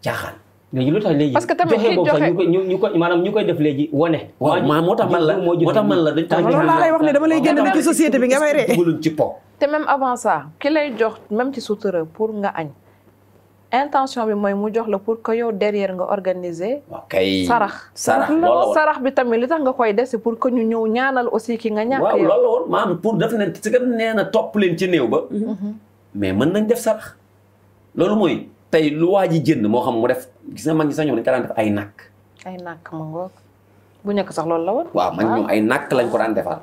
caaxaan. léegi lu tax léegi parce que tamit joxe ki boobu sax joxe ñu ko maanaam ñu koy def léegi wane. waaw moo tax man la dañ ko loolu laa lay wax ne dama lay génn ci société bi nga may ree. dugaluñ ci po. te même avant ça ki lay jox même ci sutura pour nga añ intention bi mooy mu jox la pour que yow derrière nga organiser. waaw kay sarax loolu la woon sarax bi tamit li tax nga koy def pour que ñu ñëw ñaanal aussi ki nga ñàkk waaw yow. loolu la woon maanaam pour def ne si nga nee na topp leen ci néew ba. mais mën nañ def sarax. loolu mooy tey lu waa ji jënd moo xam mu def gis nga mag ñi sax ñoom dañ ko daan def ay nàkk. ay nàkk ma ngoog bu ñëkk sax loolu la woon. waaw mag ñoom ay nàkk lañ ko daan defal.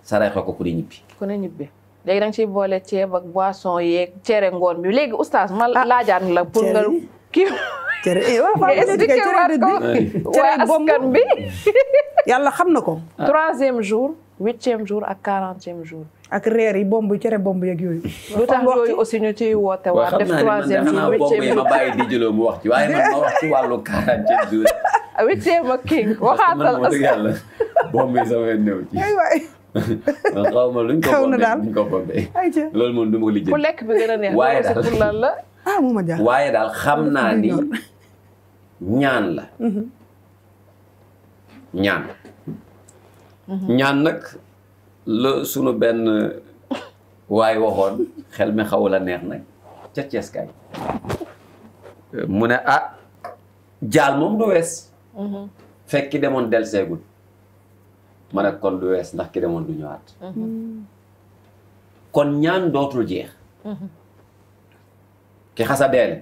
saraxee ko ku di ñibbi. ku ne ñibbi léegi da nga ciy boole ceeb ak boisson yeeg cere ngoon bi léegi oustaz ma laajaan la pour nga kii cere nga expliqué waat ko waa askan bi. yàlla xam na ko. 3e jour 8e jour ak 40e jour. ak reer yi bomb cere bomb yeeg yooyu. lu tax yooyu aussi ñu ciy woote waa def 3e jour 8e ma bàyyi di jëloo mu wax ci waaye man ma wax ci wàllu 40e jour. 8e ak king waxaatal parce que man yàlla bomb yi sama yoon néew ci. waay xaw ma luñ ko bombee luñ ko bombee. loolu moom du ma ko lijjanti. ku lekk bi gën a neex. waaye daal pour lan la. ah mu ma jaaxal. waaye daal xam naa ni ñaan la. ñaan nag la sunu benn waay waxoon xel mi xaw la neex nag ca Cees kay mu ne jaal moom du wees. fekk ki demoon del seegul ma ne kon du wees ndax ki demoon du ñëwaat. kon ñaan dootul jeex. ki xasa deele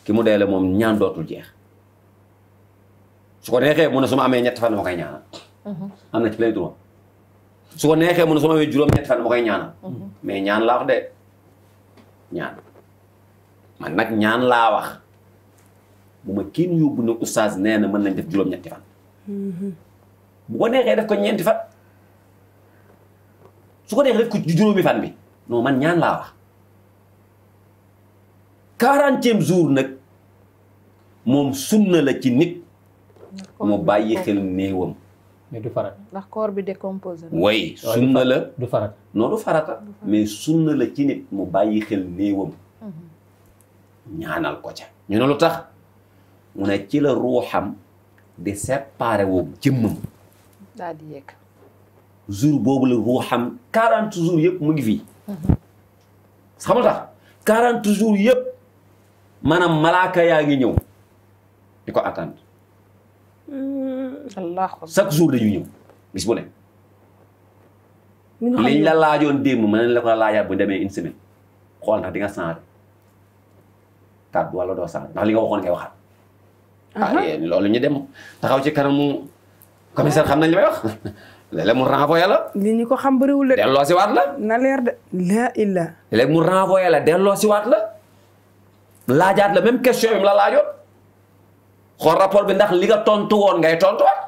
ki mu deele moom ñaan dootul jeex su ko neexee mu ne su ma amee ñetti fan ma koy ñaanal. am na ci plein droit su ko neexee mu ne su ma amee juróom-ñetti fan ma koy ñaanal. mais ñaan laa wax de ñaan man nag ñaan laa wax bu ma kenn yóbbu ne oustaz nee na mën nañ def juróom-ñetti fan. bu ko neexee def ko ñeenti fan su ko neexee def ko juróomi fan bi non man ñaan laa wax. 40e jour nag moom sunna la ci nit mu bàyyi xel néewam. mais du farat. ndax corps bi décomposé. way sunna la du farat. non du farata mais sunna la ci nit mu bàyyi xel néewam. ñaanal ko ca. ñu ne lu tax mu ne ci la ruuxam di séparé woo jëmmam. daal di yegg. jour boobu la ruuxam 40 jours yëpp mu ngi fii. xam nga tax 40 jours yëpp. maanaam malaaka yaa ngi ñëw di ko attendre. chaque jour dañuy ñëw bis bu ne. liñ la laajoon démb mën nañ la ko laajaat bu demee une semaine xool ndax di nga changé kàddu wala doo changé ndax li nga waxoon ngay waxaat. loolu ñu dem taxaw ci kanamu commissaire xam nañ li may wax léeg-léeg mu renvoyé la. li ñu ko xam bëriwul de. delloo si waat la. na leer de. la illa. léeg mu renvoyé la delloo si waat la. laajaat la même question yi mu la laajoon xool rapport bi ndax li nga tontu woon ngay tontuwaat.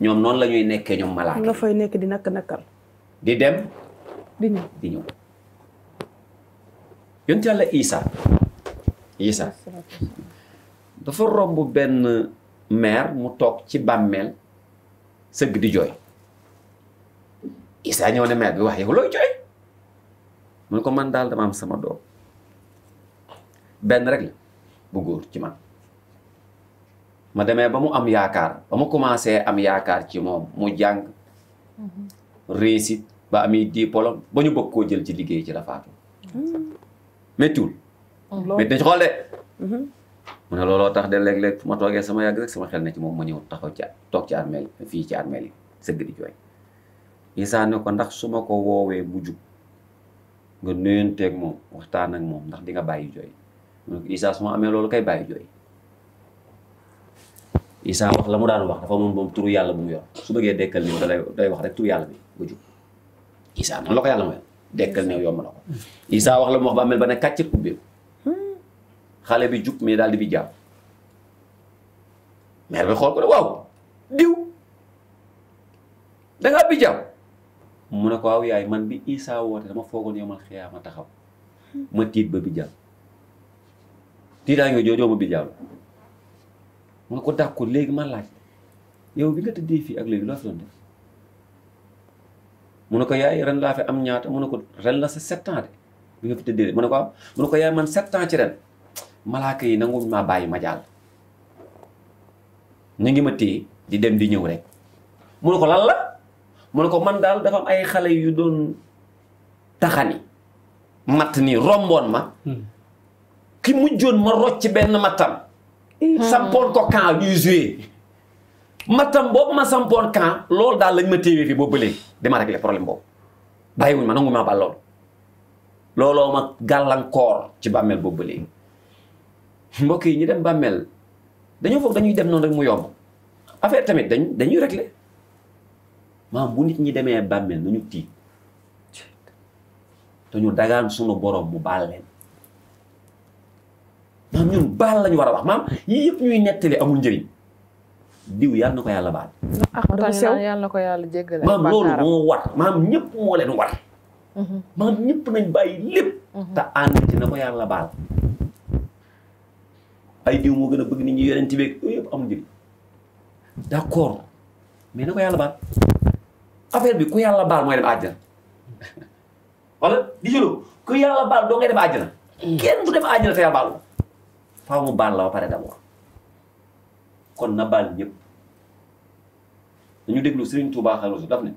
ñoom noonu la ñuy nekkee ñoom malaaka nga fay nekk di nakk-nakkal. di dem. di ñëw di ñëw. yonent Yàlla Isa dafa romb benn mère mu toog ci bàmmeel sëgg di jooy. Isa ñëw ne mère bi wax yow looy jooy mu ne ko man daal dama am sama doom. benn rek la bu góor ci man ma demee ba mu am yaakaar ba mu commencé am yaakaar ci moom mu jàng réussite ba ami diplôme ba ñu bëgg koo jël ci liggéey ci la faatu méttiwul métti na ci xool de mu ne looloo tax de léeg-léeg fu ma toogee sama yàgg rek sama xel ne ci moom ma ñëw taxaw ci toog ci armeel fii ci armeel yi sëgg di jooy Isaa ne ko ndax su ma ko woowee mu jug nga nuyanteeg moom waxtaan ak moom ndax di nga bàyyi jooy Isa su ma amee loolu kay bàyyi jooy Isa wax la mu daan wax dafa moom turu yàlla bu mu yor su bëggee dekkal néew day wax rek turu yàlla bi ba jug Isa noonu la ko yàlla mooy dekkal néew yomb na ko Isa wax la mu wax ba mel ba ne kàccet ubbeeku xale bi jug mais daal di bi jàpp mère bi xool ko ne waaw diw da ngaa bi jàpp mu ne ko waaw yaay man bi Isa woote dama foogoon yow man xiyaama taxaw ma tiit ba bi jàpp tiitaa nga joojoo ma bi jàpp mu ne ko d'accord léegi man laaj yow bi nga tëddee fii ak léegi loo fi doon def mu ne ko yaay ren laa fi am ñaata mu ne ko ren la sa 7 ans de bi nga fi tëddee de mu ne ko waaw mu ne ko yaay man 7 ans ci ren malaaka yi nanguñ maa bàyyi ma jàll ñu ngi ma téye di dem di ñëw rek mu ne ko lan la mu ne ko man daal dafa am ay xale yu doon taxani matt nii romboon ma ki mujjoon ma rocc benn mattam sampoon ko camp ñuy joué mattam boobu ma sampoon camp loolu daal lañ ma téewee fii boobu ba léegi dama régler problème boobu bàyyiwuñ ma nangu maa bal loolu looloo ma gàllankoor ci bàmmeel boobu ba léegi mbokk yi ñu dem bàmmeel dañoo foog dañuy dem noonu rek mu yomb affaire tamit dañuy régler maanaam bu nit ñi demee bàmmeel nañu tiit dañu dagaan sunu borom mu baal leen maam ñun baal lañu war a wax maam yii yëpp ñuy nettali amul njëriñ diw yàlla na ko yàlla baal. yàlla na ko yàlla jéggale. maam loolu moo war maam ñëpp moo leen war. maam ñëpp nañ bàyyi lépp. te ànd ci na ko yàlla baal. ay diw moo gën a bëgg nit ñi yeneen tibeeg yooyu yëpp amul njëriñ d'accord mais na ko yàlla baal affaire bi ku yàlla baal mooy dem àjjana wala di jëloo ku yàlla baal doo ngay dem àjjana. kenn du dem àjjana te yàlla baal faaw mu baal la ba pare d'abord kon na baal ñëpp dañu déglu Serigne Touba Xaadimu daf ne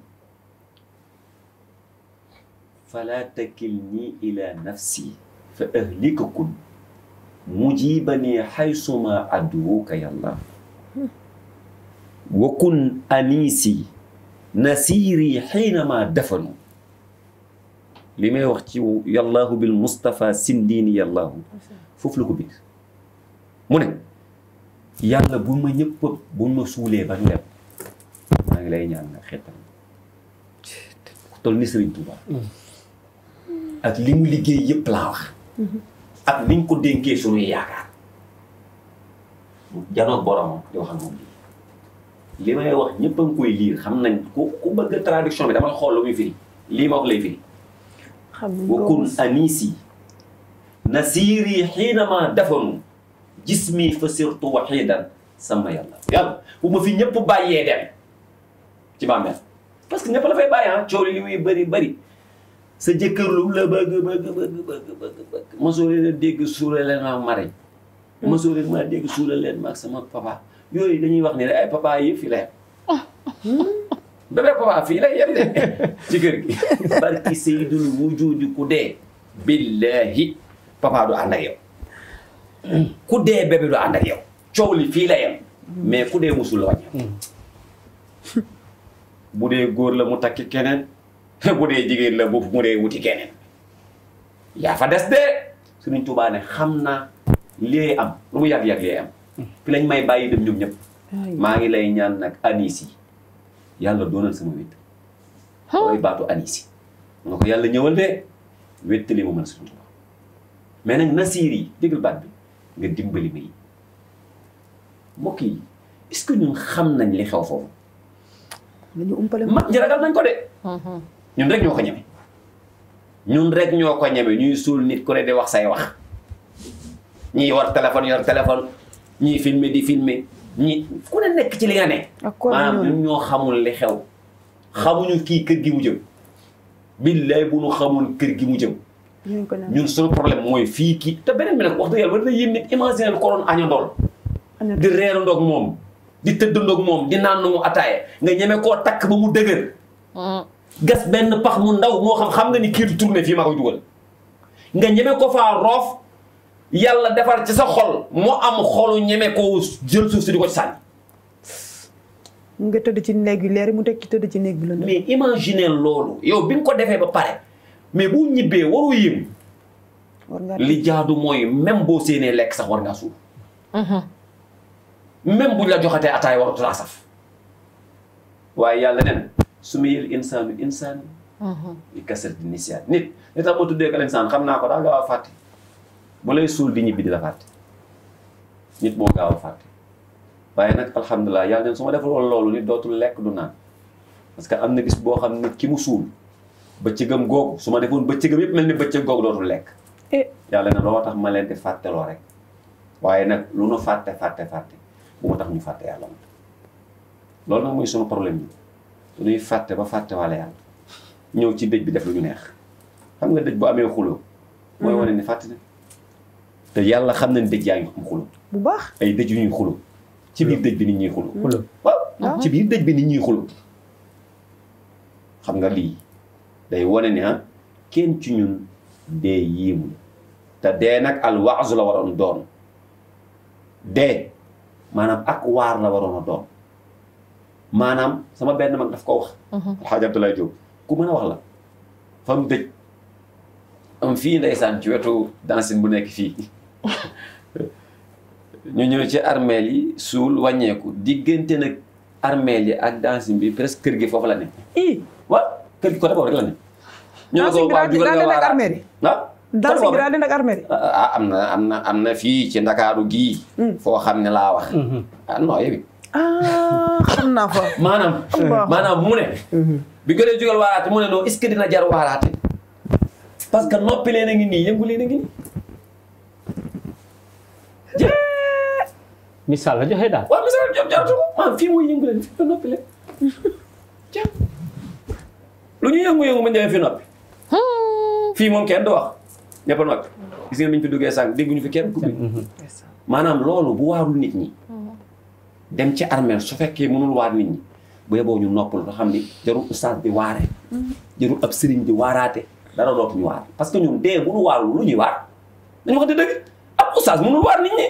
fala takilni ila nafsi fa ahlika kun mujibani haysuma aduwuka yàlla wa kun anisi nasiri xiinama dafanu li may wax ci yàllaahu bil Mustafa sindini yàllaahu foofu la ko bind mu ne yàlla bu ma ñëpp bu ma suulee ba ñu dem maa ngi lay ñaan nga xeetal ku toll ni Serigne Touba ak li mu liggéey yëpp laa wax ak niñ ko dénkee suñuy yaakaar janoog boromam di wax ak moom li may wax ñëpp a ngi koy liir xam nañ ku bëgg traduction bi dama xool lu muy firi lii ma wax lay firi wa kun anisi nasiri xiinama dafanu jismi fa sirtu waxidan sama yàlla bu ma fi ñëpp bàyyee dem ci bàmmeel parce que ñëpp la fay bàyyi coow li muy bëri sa jëkkër lu la bëgg mosoo leen a dégg suula leen ma mari mosoo leen maa dégg suula leen ma ak sama papa yooyu dañuy wax ne ay papa yi fii la yem bébé papa fii la yem de ci kër gi barki sayyidul wujudi ku dee billahi papa du ànd ak yow ku dee bébé du ànd ak yow coow li fii la yem mais ku dee musul la wàññi bu dee góor la mu takki keneen bu dee jigéen la bu mu dee wuti keneen yaa fa des de Sëriñ Tuubaa ne xam naa lee am lu mu yàgg-yàgg lee am fi lañ may bàyyi dem ñoom ñëpp maa ngi lay ñaan nag anisi yàlla doonal sama wét mooy baatu anisi nga ko yàlla ñëwal de wéttali ma mën Sëriñ Tuubaa mais nag nasiir yi déggal baat bi nga dimbali ma yi mbokk yi est-ce que ñun xam nañ li xew foofu dañu umpale mag ñi ragal nañ ko de ñun rek ñoo ko ñeme ñun rek ñoo ko ñeme ñuy suul nit ku ne di wax say wax ñii war téléphone yor téléphone ñii filmer di filmer ñi ku ne nekk ci li nga ne maanaam ñun ñoo xamul li xew xamuñu kii kër gi mu jëm billaay bu ñu xamoon kër gi mu jëm ñun suñu problème mooy fii kii te beneen bi nag wax dëgg yàlla war na yéen nit imaginer ko doon añandool di reerandoog moom di tëddandoog moom di naan mu ataaye nga ñeme koo takk ba mu dëgër gas benn pax mu ndaw moo xam nga ni kii du tourné fii maa koy dugal nga ñeme ko faa roof yàlla defar ci sa xol moo am xolu ñeme koo jël suuf si di ko ci sànni mu nga tëdd ci néeg bi leer mu teg ci tëdd ci néeg bi la mais imaginer loolu yow bi nga ko defee ba pare mais bu ñibbee waru yéem li jaadu mooy même boo séenee lekk sax war ngaa suuf même buñ la joxatee ataay waratu laa saf waaye yàlla nen su ma yël insaanu insaan yi kasarati nisyan nit li tax ma tuddee ko insaan xam naa ko daa gaaw a fàtte bu lay suul di ñibbi di la fàtte nit moo gaaw a fàtte waaye nag alhamdulilah yàlla nen su ma defal woon loolu nit dootul lekk du naan parce que am na bis boo xam nit ki mu suul bëccëgam googu su ma defoon bëccëgam yëpp mel ni bëccëg googu dootul lekk yàlla ne loo tax ma leen di fàtteloo rek waaye nag lu nu fàtte bu ma tax ñu fàtte yàlla moom loolu nag mooy sunu problème bi dañuy fàtte ba fàtte wala yàlla ñëw ci dëj bi def lu ñu neex xam nga dëj bu amee xuloo mooy wane ni fàtte na te yàlla xam nañ dëj yaa ngi am xuloo bu baax ay dëj yu ñuy xuloo ci biir dëj bi nit ñuy xuloo waaw ci biir dëj bi nit ñuy xuloo xam nga lii day wane ni kenn ci ñun dee yéemu te dee nag al waazu la waroon doon dee maanaam ak waar la waroon a doon maanaam sama benn mag daf ko wax alxaaji Abdoulaye Diop ku mën a wax la fa mu dëj am fii ndeysaan ci wetu dancine bu nekk fii ñu ñëw ci armeel yi suul wàññeeku diggante nag armeel yi ak dancine bi presque kër gi foofu la ne waaw kër gi côté boobu rek la ne ñu ne ko waa jugal nga waaraat dancing bi daal di nag armée yi am na fii ci Ndakaaru gii foo xam ne laa wax non yow xam naa fa maanaam mu ne bi gënee jugal waaraate mu ne non est-ce que dina jar waaraate parce que noppi leen a ngi nii yëngu leen a ngi nii jë misaal la joxe daal waaw misaal jom jaratu ko maanaam fii mooy yëngu leen fi noppi leen jë lu ñu yëngu-yëngu ma ñëwee fi noppi fii moom kenn du wax ñëpp a noppi gis ngeen bi ñu fi duggee sànq dégguñu fi kenn kubbi maanaam loolu bu waarul nit ñi dem ci armeel su fekkee mënul waar nit ñi bu yeboo ñu noppal nga xam ni jarul ustaas di waare jarul ab sëriñ di waaraate dara dootu ñu waar parce que ñun dee bu nu waarul lu ñuy waar dañu wax dëgg ab ustaas mënul waar nit ñi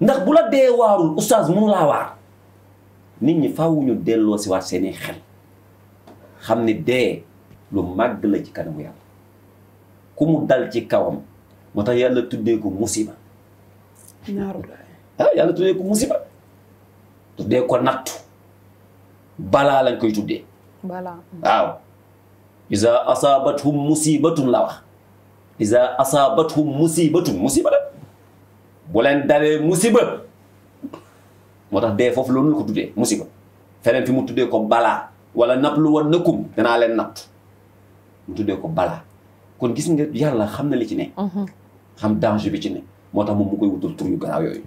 ndax bu la dee waarul ustaas mënulaa waar nit ñi faaw ñu delloo si waat seeni xel xam ni dee lu màgg la ci kanamu yàlla ku mu dal ci kawam moo tax yàlla tuddee ko musiba yàlla tuddee ko musiba tuddee ko nattu balaa lañ koy tuddee balaa waaw iza asaabathum musibatun la wax iza asaabathum musibatun musiba la bu leen dalee musiba moo tax dee foofu loolu la ko tuddee musiba feneen fi mu tuddee ko balaa wala nabluwannakum danaa leen natt mu tuddee ko balaa kon gis nga yàlla xam na li ci ne xam danger bi ci ne moo tax moom mu koy wutal tur yu garaaw yooyu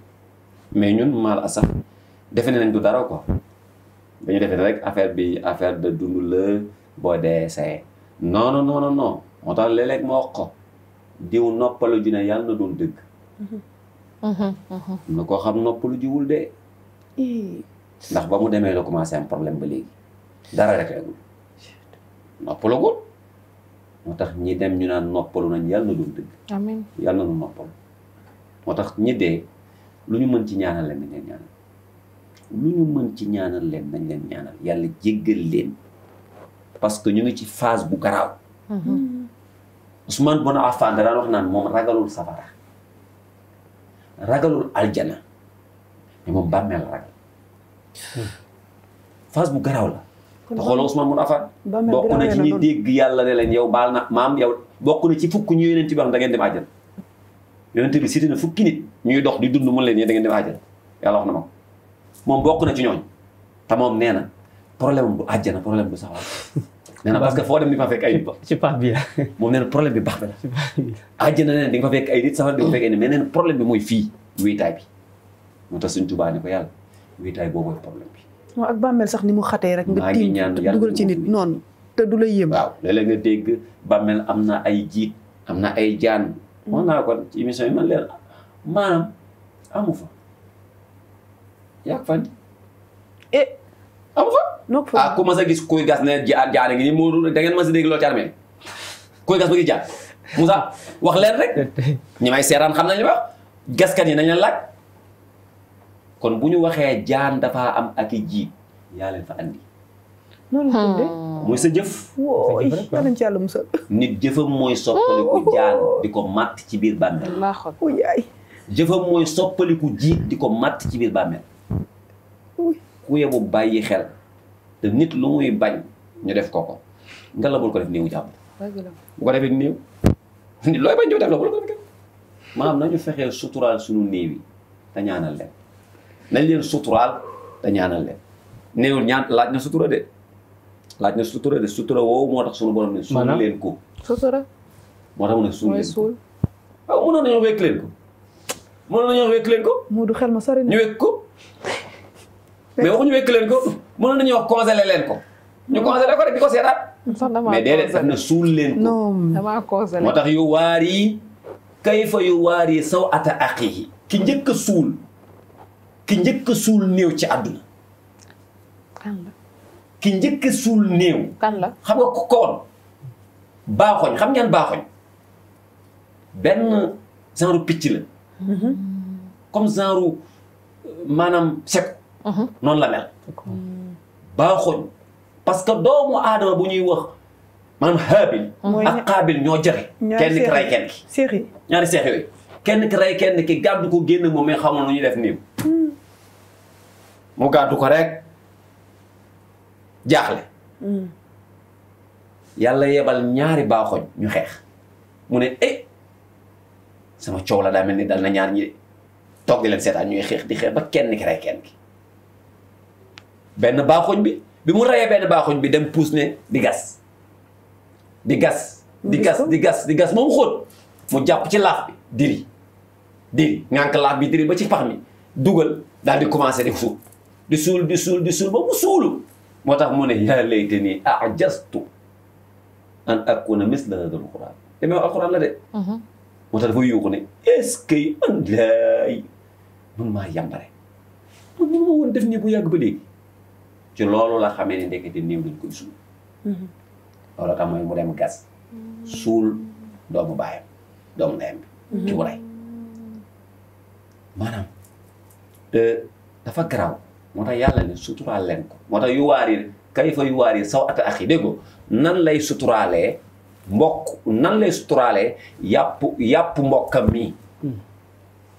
mais ñun mal asaf defe nañ du dara quoi dañu defe ne rek affaire de dund la boo dee saye non moo tax léeg-léeg ma wax ko diw noppalu ji ne yàlla na doon dëgg na koo xam noppalu jiwul de ndax ba mu demee la commencé am problème ba léegi dara rek leegul noppalugul moo tax ñi dem ñu naan noppalu nañ yàlla na doon dëgg amiin yàlla na noppalu moo tax ñi dee lu ñu mën ci ñaanal leen nañ leen ñaanal lu ñu mën ci ñaanal leen nañ leen ñaanal yàlla jéggal leen parce que ñu ngi ci phase bu garaaw Ousmane Bon Affan daan wax naan moom ragalul safara ragalul aljana mais moom bàmmeel ragal phase bu garaaw la te xoolal Ousmane Bon Affan bokk na ci ñi dégg yàlla ne leen yow baal na maam yow bokk na ci fukk ñu yonent bi wax da ngeen dem àjjana yonent bi cité na fukki nit ñuy dox di dund mën leen yéen da ngeen dem àjjana yàlla wax na ma ko moom bokk na ci ñooñ te moom nee na problème bu àjjana problème bu safara nee na parce que foo dem di fa fekk ay nit ci pax bi la moom nee na problème bi baax bi la àjjana nee na di nga fa fekk ay nit safara di nga fa fekk ay nit mais nee na problème bi mooy fii wéetaay bi moo tax suñ Tuubaa ne ko yàlla wéetaay boobu mooy problème bi ak bàmmeel sax ni mu xatee rek nga tiim dugal ci nit noonu te du lay yëm waaw léeg-léeg nga dégg bàmmeel am na ay jiit am na ay jaan wax naa ko ci émission yi man leen maanaam amu fa yaa fan amu fa ku mas a gis kuy gas ne jaane ngi ni moo da ngeen mas a dégg loolu ci armée kuy gas ba gis jaan Moussa wax leen rek ñi may seeraan xam nañ li wax gaskat yi nañ leen laaj kon bu ñu waxee jaan dafa am ak i jiit yaa leen fa andi noonu la tuddee mooy sa jëf wooy yàlla ci yàlla musal nit jëfam mooy soppali ko jaan di ko matt ci biir bàmmeel yaay jëfam mooy soppaliku jiit di ko matt ci biir bàmmeel ku yebu bàyyi xel te nit lu muy bañ ñu def ko nga la bul ko def néewu jàmm bu ko defee néew nit looy bañ ñu def la bul ko def maanaam nañu fexee suturaal suñu néew yi te ñaanal leen nañ leen suturaal te ñaanal leen néewul ñaan laaj na sutura de sutura woowu moo tax suñu borom ne suul leen ko sutura moo tax mu ne suul leen ko waaw mënoon nañoo wekk leen ko moo du xel ma sori ñu wekk ko mais waxuñu wekk leen ko mënoon nañoo wax congelé leen ko ñu congelé ko rek di ko seetaat mais déedéet daf na suul leen ko damaa congelé moo tax yu waar yi kayfa yu waar yi saw ata aqihi ki njëkk a suul néew ci àdduna ki njëkk a suul néew kan la xam nga ko koon baaxoñ xam ngeen baaxoñ benn genre picc la comme genre maanaam seko noonu la mel baaxoñ parce que doomu aadama bu ñuy wax maanaam Haabil ak Qaabil ñoo joxe kenn ki rey kenn ki ñaari seex yooyu kenn ki rey kenn ki gàddu ko génn moom mais xamul nu ñuy def néew mu gàddu ko rek jaaxle yàlla yebal ñaari baaxoñ ñu xeex mu ne sama coow la daa mel ni dal na ñaar ñi de toog di leen seetaan ñuy xeex di xeex ba kenn ki rey kenn ki benn baaxoñ bi mu reyee benn baaxoñ bi dem puus ne di gas di gas moom xóot mu jàpp ci laaf bi diri ngànk laaf bi diri ba ci pax mi dugal daal di commencé di suul ba mu suulu moo tax mu ne yaa laytanii a'jaztu an akuna misla haadal Qur'aan te même alquran la de moo tax dafa yuuxu ne est-ce que man laay man maa yambare man mënu ma woon def nii bu yàgg ba léegi ci loolu la xamee ne ndekete néew dañ koy suul loolu tax mooy mu dem gas suul doomu baayam doomu ndeyam bi ki mu rey maanaam dafa garaaw moo tax yàlla ne suturaal leen ko moo tax yu waar yi kayfa yu waar yi saw ata axi dégg nga nan lay suturaalee nan lay suturaalee yàpp mbokkam mi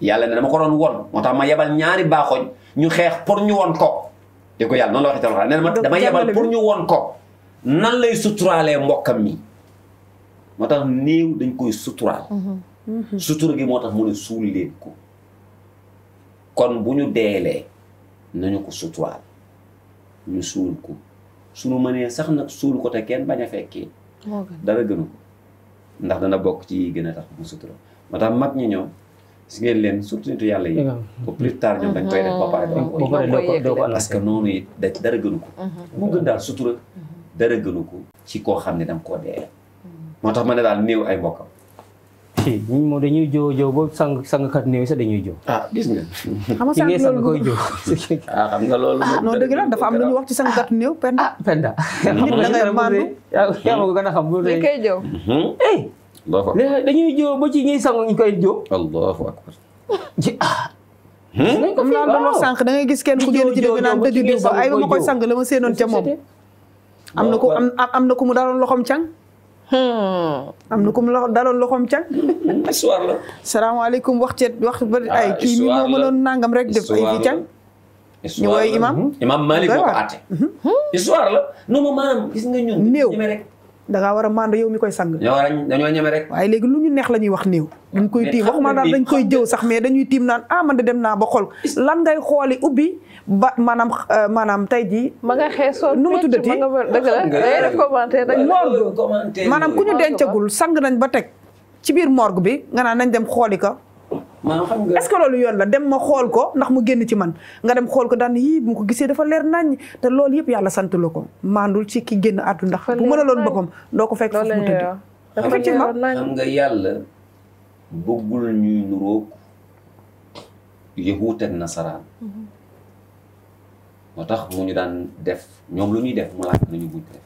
yàlla ne dama ko doon won moo tax ma yebal ñaari baaxoñ ñu xeex pour ñu won ko dégg ko yàlla noonu la waxee tamit nee na dama yebal pour ñu won ko nan lay suturaalee mbokkam mi moo tax néew dañ koy suturaal sutura gi moo tax mu ne suul leen ko kon bu ñu deelee nañu ko suturaal ñu suul ko suñu mënee sax nag suul ko te kenn bañ a fekkee dara gënu ko ndax dana bokk ci gën a tax mu sutura moo tax mag ñi ñoom si ngeen leen surtout nitu yàlla yi au plus tard ñoom dañ koy def ba pare doo ko parce que noonu it dara gënu ko moo gën daal sutura dara gënu ko ci koo xam ne danga koo dee moo tax ma ne daal néew ay mbokkam ñi moom dañuy joo ba sangkat néew sax dañuy joo gis nga xam nga koy joo xam nga loolu non dëgg la dafa am lu ñu wax ci sangkat néew Penda nit da ngay maandu yaa ma ko gën a xam bu li koy joo dañuy joo ba ci ñuy sang ñu koy joo allahu akbar nañ ko fi doon wax sànq da ngay gis kenn ku génn ci dëgg naan dëju diw ba ay ba ma koy sang la ma séenoon ca moom am na ku mu daloon loxoom càng am na ku mu daloon loxoom càng histoire la salaamaaleykum wax ba ay kii mi moo mënoon nangam rek def ay fi càng ñu woy imam Malik moo ko àtte histoire la non non maanaam gis nga ñun néew ñeme rek da ngaa war a mànd yow mi koy sang dañoo ñeme rek waaye léegi lu ñu neex la ñuy wax néew dañ koy tiim waxuma daal dañ koy jëw sax mais dañuy tiim naan man de dem naa ba xool lan ngay xooli ubbi ba maanaam tey jii ma nga xeesoo nu mu tuddati dëgg la day def commentaire dañ morgue maanaam ku ñu dencagul sang nañ ba teg ci biir morgue bi nga naan nañ dem xooli ko maanaam xam nga est-ce que loolu yoon la dem ma xool ko ndax mu génn ci man nga dem xool ko daan yii bu ko gisee dafa leer nañ te loolu yëpp yàlla sant la ko maandul ci ki génn àdduna ndax bu mën a loon boppam doo ko fekk foofu mu tëdd effectivement xam nga yàlla bëggul ñuy nuroog yahuut ak nasaraan moo tax mu ñu daan def ñoom lu ñuy def mu laaj nañu buñ def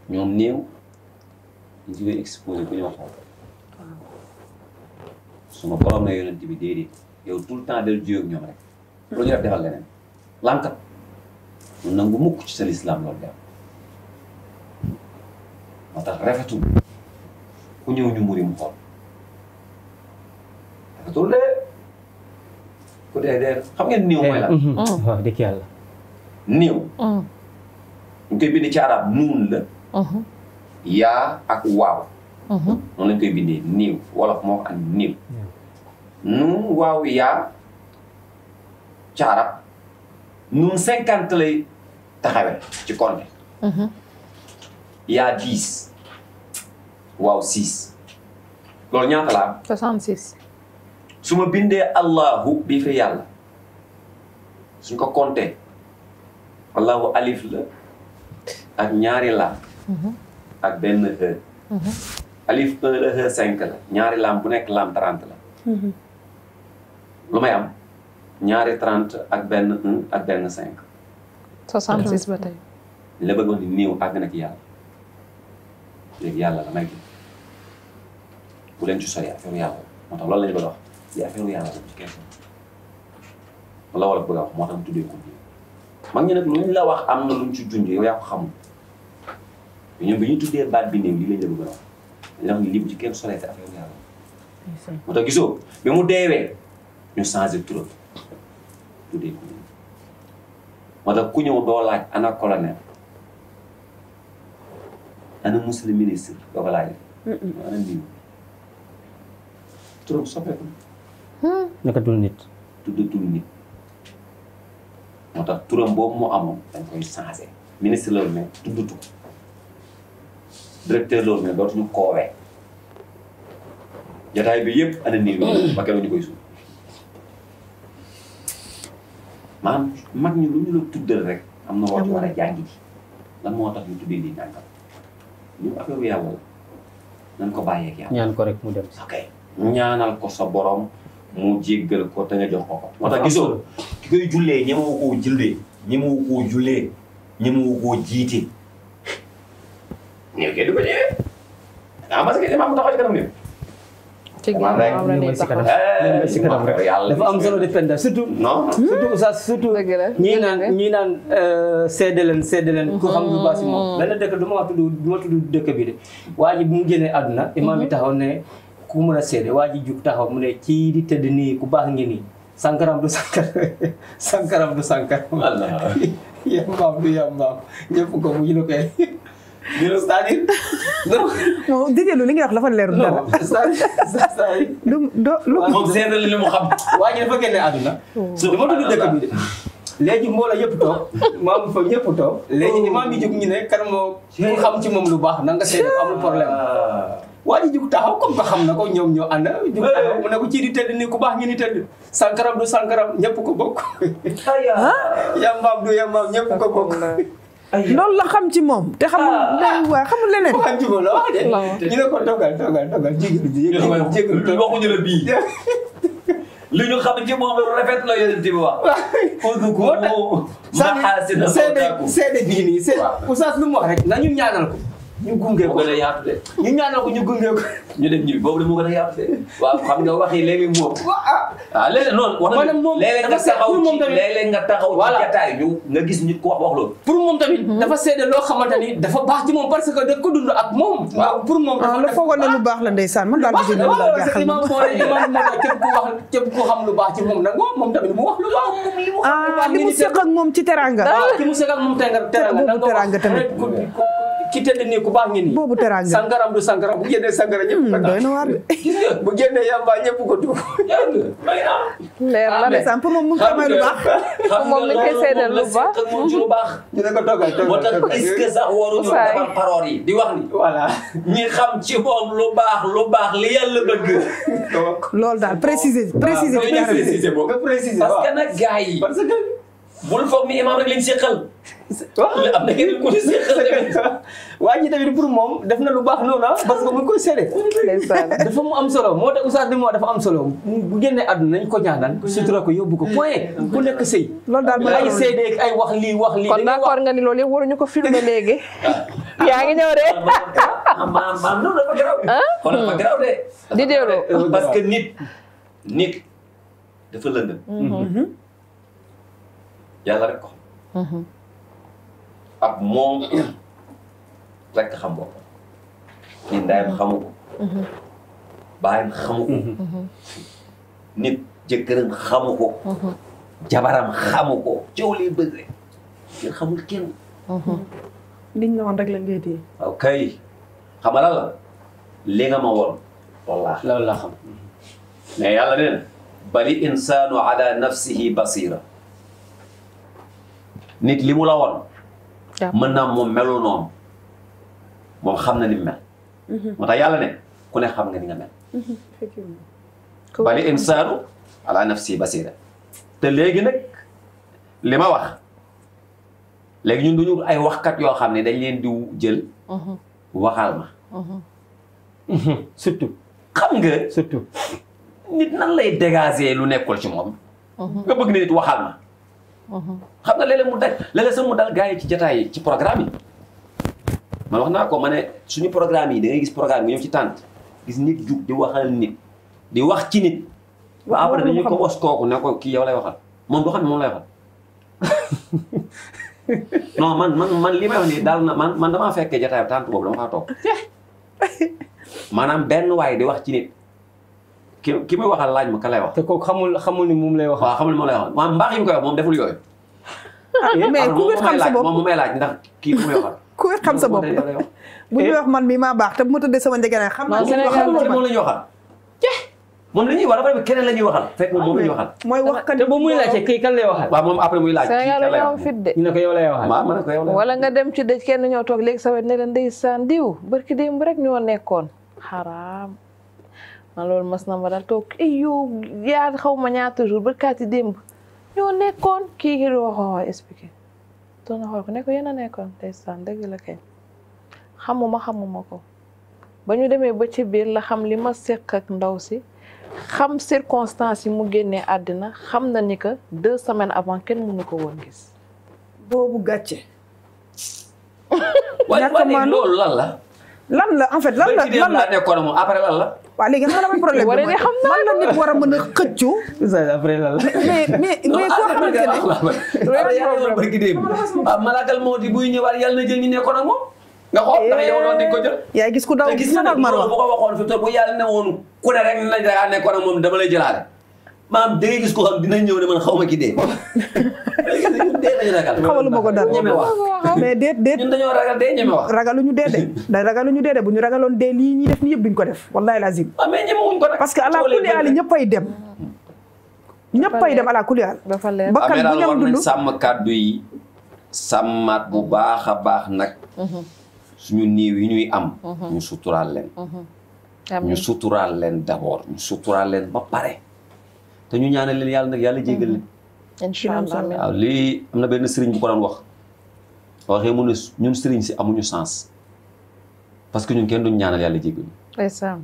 ñoom néew ñu ci koy exposé bu ñoo xool suma borom na yonent bi déedéet yow tout le temps del jiyoog ñoom rek lu ñu def defal leneen lànkat mun nangu mukk ci sa lislaam loolu def moo tax rafetul ku ñëw ñu muri mu xool rafetul de ku dee dee xam ngeen niiw mooy la waaw dëgg yàlla. niiw ñu koy bind ci arab nuun la yaa ak waaw noonu lañ koy bindee niiw wolof moo ko am niiw nuun waaw yaa ci arab nuun 50 lay taxawee ci compte yaa 10 waaw 6 loolu ñaata la am 66. su ma bindee allahu bii fi yàlla suñ ko compté allahu alif la ak ñaari laam ak benn e alif 1 la e 5 la ñaari laam bu nekk laam 30 la lu may am ñaari 30 ak benn 1 ak benn 5 66 ba tey. la bëgg wax ni néew àgg na ci yàlla léegi yàlla la may gi bu leen ci sori affaire yàlla moo tax loolu la ñu bëgg a wax li affaire yàlla la ci kenn la wala bëgg a wax moo tax mu tuddee ko nii mag ñi nag lu ñu la wax am na lu ñu ci junj yow yaa ko xamul ñoom bi ñu tuddee baat bi néew lii lañ la bëgg a wax dañ la wax ni lii bu ci kenn soree ci affaire yàlla moo tax gisoo bi mu deewee ñu changé turam tuddee ko nii moo tax ku ñëw doo laaj ana colonel ana monsieur le ministre doo ko laaj ana niw turam soppeeku naka dul nit. tuddatul nit moo tax turam boobu moo amoon dañ koy changé ministre loolu mais tuddatu ko directeur loolu mais dootuñu koowee jotaay bi yëpp ana niw ba keroog ñu koy suuf maanaam mag ñi lu ñu la tuddal rek am na loo ci war a jàngi ji lan moo tax ñu tuddee lii nànkam ñu affaire yàlla la nañ ko bàyyeeg yàlla. ñaan ko rek mu dem si. ok ñaanal ko sa borom mu jéggal ko te nga jox ko ko. moo tax gisoo ki koy jullee ñemewu koo jullee ñemewu koo jullee ñemewu koo jiite. ñëw kay du ko ñëwee ah parce que damaa mu taxaw ci kanam ñëw. ci ginnaaw la ñuy taxaw. si kanam rek dafa am solo de penda surtout. non surtout ça surtout. dëgg la ñii naan seede leen ku xam lu baax si moom. benn dëkk du ma tudd dëkk bi de waa ji bu mu génnee àdduna imaam yi taxaw ne ku mun a seede waa ji jug taxaw mu ne ci di tëdd nii ku baax ngi nii sankaram du sankaram du sankaram. Allah yambaam du yambaam ñëpp ko mu ñu koy. c'est-à-dire non déedéet li nga wax dafa leer dara. non c'est-à-dire moom seede la li mu xam. waa ji dafa génne àdduna. du ma tudd dëkk bi de. léegi mbooloo yëpp toog maam fa ñëpp toog léegi imaam yi jóg ñu ne kan moo ku xam ci moom lu baax na nga seede ko amul problème. waa ji jóg taxaw comme que xam na ko ñoom ñoo ànd jóg taxaw mu ne ko ci di tëdd ni ku baax ñu ni tëdd sankaram du sankaram ñëpp ko bokk. yambaam du yambaam ñëpp ko bokk. loolu la xam ci moom te xamul waa xamul leneen. xam ci moom la wax de. ñu ne ko toogal jégalu waxuñu la bii. li ñu xam ci moom lu rafet la yonent bi wax. seede bii nii seede oustaz lu mu wax rek nañu ñaanal ko ñu gunge ko gën a yaatu de. ñu ñaanal ko ñu gunge ko ñu dem ñibbi boobu de moo gën a yaatu de. waaw xam nga wax yi léegi moom. ah léeg-léeg noonu. wax maanaam moom léeg-léeg nga taxaw ci léeg-léeg nga taxaw ci jataay ñu nga gis nit ku wax loolu. pour moom tamit dafa seede loo xamante ni dafa baax ci moom parce que da ko dund ak moom. waaw pour moom ah la foogoon ne lu baax la ndeysaan man daal di jël daal jaaxal imam moo képp ku xam lu baax ci moom nag moom tamit mu wax lu baax. ah li mu seq ak moom ci teranga. ki mu seq ak moom teranga tamit. ki tëdd nii ku baax ngi nii. boobu teranga sangaram du sangaram bu génnee sangara ñëpp ko doy na waar de. gis nga bu génnee yamba ñëpp ko dugg. leer la de pour moom mu ngi may lu baax. moom mi koy seedeel lu baax. moom ci lu baax. ñu ne ko toogal moo tax est-ce que sax waruñu defal paroor yi di wax ni. voilà ñi xam ci moom lu baax li yàlla bëgg. loolu daal préciser boobu parce que nag gars yi. parce que bul foog ni imaam rek lañ seqal. am na keneen ku ñu seqal tamit. waa ji tamit pour moom def na lu baax noonu parce que mu ngi koy seede. dafa mu am solo moo tax oustaz moo dafa am solo bu génnee àdduna nañ ko ñaanal sutura ko yóbbu ko point ku nekk sëy. loolu daal ay seede ay wax lii. kon d'accord nga ni loolu yëpp waruñu ko filmer léegi. yaa ngi ñëw de. maam loolu dafa garaaw. kon dafa garaaw de. di delloo. parce que nit dafa lëndëm. yàlla rek ko xam. ab moom rek xam boppam. ni ndayam xamu ko. baayam xamu ko. nit jëkkëram xamu ko jabaram xamu ko coow li bëgg rek kenn xamul kenn liñ la woon rek la ngay téye. waaw kay xam nga lan la li nga ma woon wallaahi loolu la xam. mais yàlla nee na bali insaanu ala nafsihi basira nit li mu la woon mën naa moom melul noonu moom xam na ni mu mel moo tax yàlla ne ku ne xam nga ni nga mel effectivement. bali insaanu ala nafsihi basira te léegi nag li ma wax léegi ñun duñu ay waxkat yoo xam ne dañ leen di jël waxal ma surtout xam nga surtout. nit nan lay dégager lu nekkul ci moom nga bëgg ne nit waxal ma xam nga léeg-léeg mu daj léeg-léeg sax mu dal gars yi ci jataay yi ci programme yi man wax naa ko ma ne suñu programme yi da ngay gis programme yi ñëw ci tànt gis nit jug di waxal nit di wax ci nit ba après dañuy ko was kooku ne ko kii yow lay waxal moom du xam ne moom lay waxal non man li may wax nii daal na man damaa fekkee jataay tànt boobu dama faa toog maanaam benn waay di wax ci nit ki muy waxal laaj ma ka lay wax te kooku xamul ni moom lay wax. waaw xamul ni moom lay wax maanaam mbaax yi mu koy wax moom deful yooyu mais ku wet xam sa bopp moom mu may laaj ndax kii ku muy waxal ku wet xam sa bopp bu ñuy wax man mii maa baax te bu ma tëddee sama njëgënaay xam naa moom la ñuy waxal moom la ñuy wax dafa keneen la ñuy waxal fekk moom la ñuy waxal mooy wax kat te ba muy laajte kii kan lay waxal. waaw moom après muy laaj kii Sénégal kan lay ñoo wax fit de. ñu ne ko yow lay waxal. waaw ma ne ko yow la wala nga dem ci dëj kenn ñoo toog léegi sa wet ne leen ndeysaan diw barki démb rek ñoo nekkoon xaraam man loolu mas na ma daal toog yow yaa xaw ma ñaata jour barkaati démb ñoo nekkoon kii ki waxoo expliqué doon na xool ko ne ko yéen a nekkoon ndeysaan dëgg la kay xamuma ko ba ñu demee ba ci biir la xam li ma seq ak ndaw si xam circonstances yi mu génnee àddina xam na ni que 2 semaines avant kenn mënu ko woon gis boobu gàcce. waaye loolu lan la lan la en fait lan la lan la nekkoon moom après lan la waaw léegi xam nga damay problème Waree bi xam naa lan la nit war a mën a xëccu. après lan la. mais koo xamante ne barki démb malakal moo di buy ñëwaat yàlla na jël ñu nekkoon ak moom nga xool ndax yow doon di ko jël yaa gis ku daw te gis na nag loolu bu ko waxoon fi toog bu yàlla ne woon ku ne rek la daa nekkoon ak moom dama lay jëlaale maam da ngay gis ko xam dina ñëw ne man xaw ma ki dee dee nañu ragal xawaluma ko dara ñeme wax mais déet ñun dañoo ragal dee ñeme wax ragaluñu dee de da ragaluñu dee de bu ñu ragaloon dee lii ñuy def ni yëpp duñ ko def wallahi lazim mais ñemewuñ ko nag parce que ala kulli haal ñëppay dem ñëppay dem ala kulli haal dafa leer bakkan bu ñam war nañ dund sàmm kàddu yi sàmmaat bu baax a baax nag suñu néew yi ñuy am ñu suturaal leen ñu suturaal leen d'abord ñu suturaal leen ba pare te ñu ñaanal leen yàlla nag yàlla jéggal leen incha allah waaw lii am na benn sëriñ bu ko doon wax waxee mu ne ñun sëriñ si amuñu sens parce que ñun kenn duñ ñaanal yàlla jéggal ñu ndeysaan